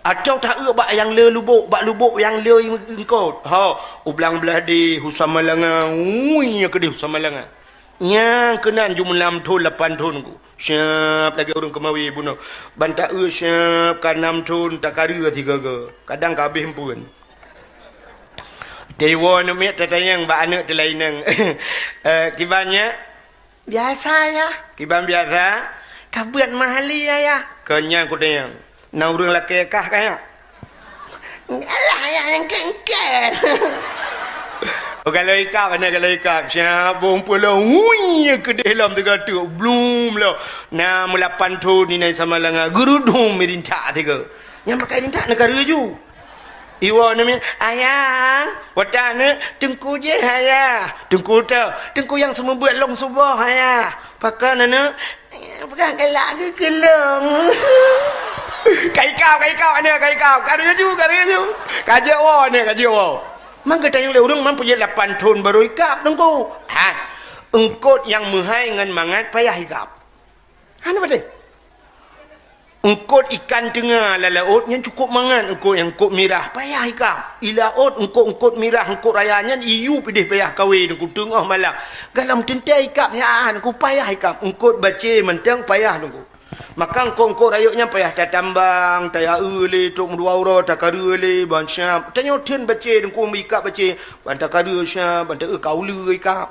Atawa taeu bak nyang le lubok, bak lubok nyang le eungkot. Ha, u Blang Blahdeh, u Samalanga, ui, keudeh u Samalanga. Nyang keunan jumeulam thon lapan thon ku. Siap lagèe ureueng keumawe bunoe. Ban taeu siap ka nam thon takareu sigoe-goe. Kadang ka abéh empeuen. Teuwoe aneuk miet tatanyong bak aneuk teulaineng. Eh, kiban nyak? Biasa, Yah. Kiban biasa? Ka beuet meuhali, Yah. Keu nyan kutanyong. Na ureueng lakèe kah ka nyak? Alah, Yah, nyang kèn-kèn. Oh, galak ikab, aneuk galak ikab. Siap bông pulo. Hui, keudeh lom teuga teuk. Blum lom. Na meulapan thon inan Samalanga. Geurudum meurintak teuga. Nyang pakai rintak neukareu ju. Iwoe aneuk miet, "Ayah, watèe aneuk, teungku jih, Ayah." Teungku teuh, teungku nyang seumeubeuet lôn suboh, Ayah. Pakon aneuk, peugah galak geuh keu lôn. Ka ikab, ka ikab aneuk, ka ikab. Kareu ju, kareu ju. Ka jeuet woe aneuk, ka jeuet woe. Maka tanyong lé ureueng man peujeuet lapan thon barô ikab teungku. Ha, eungkot nyang meuhai ngon mangat payah ikab. Hana patéh. Eungkot ikan teunga lam laôt nyan cukôp mangat, eungkot nyang eungkot mirah, payah ikab. I laôt eungkot-eungkot mirah, eungkot raya nyan iyup ideh payah kawé teungku teungoh malam. Galom teuntèe ikab siat teungku payah ikab. Eungkot bacé mantong payah teungku. Maka eungkot-eungkot rayeuk nyan payah tatambang, tayaeu lé, trok meudua uroe, takareu lé, ban siap. Tanyoe theun bacé teungku meuikab bacé, ban takareu siap, ban taeu ka uleue ikab.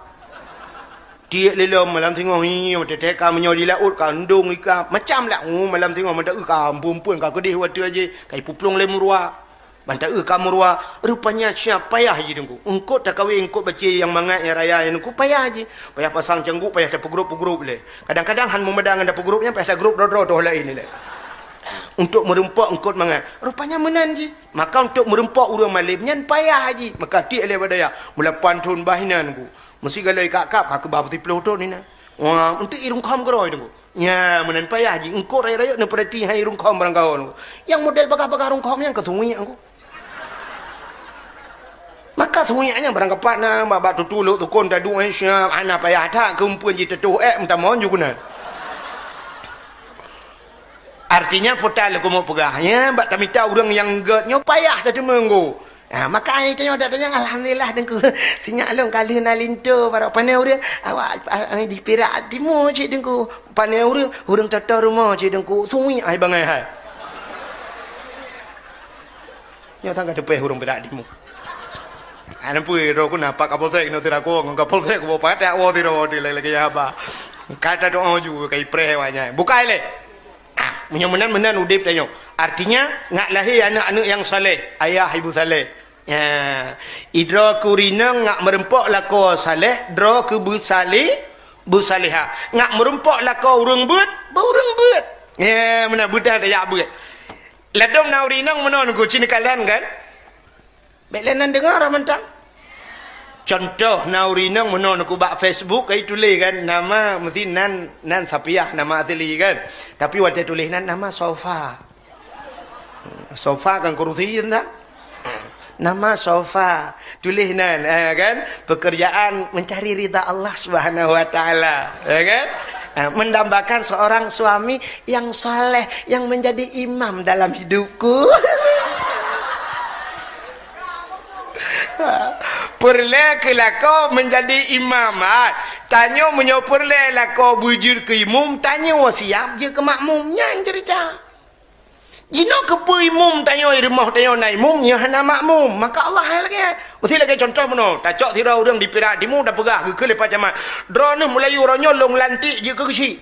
Tiek lé lom malam singoh, hi, watèe ka meunyoe di laôt ka ndong ikab. Macam lah, oh, malam singoh mantong ka empeuen-empeuen ka keudeh watèe jih, ka ipuplueng lé meuruwa. Ban taeu ka meuruwa, rupanya siap payah jih teungku. Eungkot takawé eungkot bacé nyang mangat nyang raya nyan teungku payah jih. Payah pasang cangguk, payah tapeugrôp-peugrôp lé. Kadang-kadang han meumada ngon tapeugrôp nyan, payah tagrôp droe-droe toh laén ilèe. Untuk meureumpok eungkot mangat. Rupanya meunan jih. Maka untuk meureumpok ureueng malém nyan payah jih. Maka tiek lé bak dayah. Meulapan thon bah inan teungku. Meusi galak ikab-kab ka keubah peusiplôh thon inan. Wah, untuk i rungkhom keudroe teungku. Nya, meunan payah jih. Eungkot rayeuk-rayeuk neupeurati hai i rungkhom barangkaho teungku. Nyang model bagah-bagah rungkhom nyan ka suwiek teungku. Maka suwiek nyan barangkapat na, bak, bak tutulok tukon taduek, eh, siap, hana payah that, keu empeuen jiteutoh ék meutamong ju keunan. Artinya, peue ta lôn keumeung peugah, nya, bak tamita ureueng nyang gèt nyoe payah tateumeung teungku. Ha, maka hai tanyoe dak tanyong, alhamdulillah teungku. Sinyak lôn ka lheueh na linto baroe. Pané ureueng, awak, ah, di Pirak Timu cit teungku. Pané ureueng, ureueng toto rumoh cit teungku. Suwiek hai bangai hai. Nyoe tangga teupeh ureueng Pirak Timu. Ana pui ro ku na Pak Kapolsek nyoe tira ku ngon Kapolsek ku pakat woe tiro di lagi haba. Ka tadoa ju ka ipreh awak nyan. Bukai lé. Ah, meunyoe meunan, meunan udép tanyoe. Artinya, ngat lahé aneuk-aneuk nyang saleh, ayah ibu saleh. Ya. Idroe keu rinong ngat meureumpok lakoe saleh, droe keu beusaleh, beusalehah. Ngat meureumpok lakoe ureueng beuet, beu ureueng beuet. Ya, meunan beuet dah tajak beuet. Ladôm na ureueng inong meunoe neuku cit neukalon kan? Bèk lé nan deungoe rot mantong. Contoh, na ureueng inong meunoe neuku bak Facebook, kai tuléh kan, nama meusti nan, nan Sapiah nama asli kan. Tapi watèe tuléh nan nama Sofa. Sofa kan kurusi entah. Nama Sofa. Tuléh nan, eh, kan? Pekerjaan mencari ridha Allah Subhanahu wa Taala, ya kan? Ha, mendambakan seorang suami yang saleh, yang menjadi imam dalam hidupku. Peureulée keu lakoe menjadi imam. Ha, tanyoe meunyoe peureulée lakoe beujeuet keu imum, tanyoe siab jeuet keu makmum. Nyan ceurita. Jinoe keupeue imum tanyoe i rumoh tanyoe na imum, nyoe hana makmum, maka Allah hai lagée. Meusti lagée contoh meunoe, tacok sidroe ureuëng di Pirak Timu, tapeugah geukheun lé Pak Camat, "Droeneueh meulayeue uroe nyoe lôn lantik jeuet keu geuchik."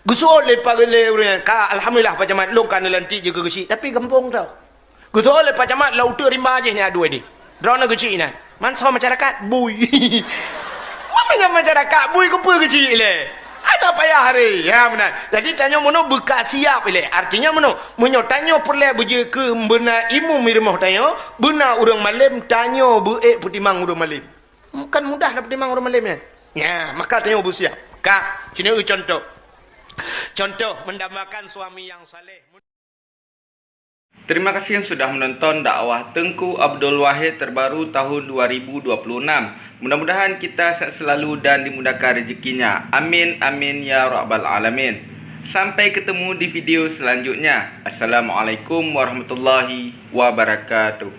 Geuseuôt lé Pak, lé ureuëng nyan, "Ka, alhamdulillah Pak Camat, lôn ka neulantik jeuet keu geuchik, tapi gampông tau." Geuseuôt lé Pak Camat lam uteuk rimba jih nyan, "Aduh, ini droeneueh geuchik nyan." Man soe masyarakat? Bui. Meunyoe masyarakat bui, keupeue geuchik ilée? Hana payah hari. Ya, meunan. Jadi, tanyoe meunoe beuka siab ilée. Artinya meunoe, meunyoe tanyoe peureulée beujeuet keu beuna imum i rumoh tanyoe, beuna ureuëng malém, tanyoe beu-ék peutimang ureuëng malém. Kan mudah tapeutimang ureuëng malém nyan. Nya, maka tanyoe beusiab. Ka, cunyoe contoh. Contoh mendambakan suami yang saleh. Terima kasih yang sudah menonton dakwah Teungku Abdul Wahid terbaru tahun dua ribu dua puluh enam. Mudah-mudahan kita sehat selalu dan dimudahkan rezekinya. Amin, amin, ya rabbal alamin. Sampai ketemu di video selanjutnya. Assalamualaikum warahmatullahi wabarakatuh.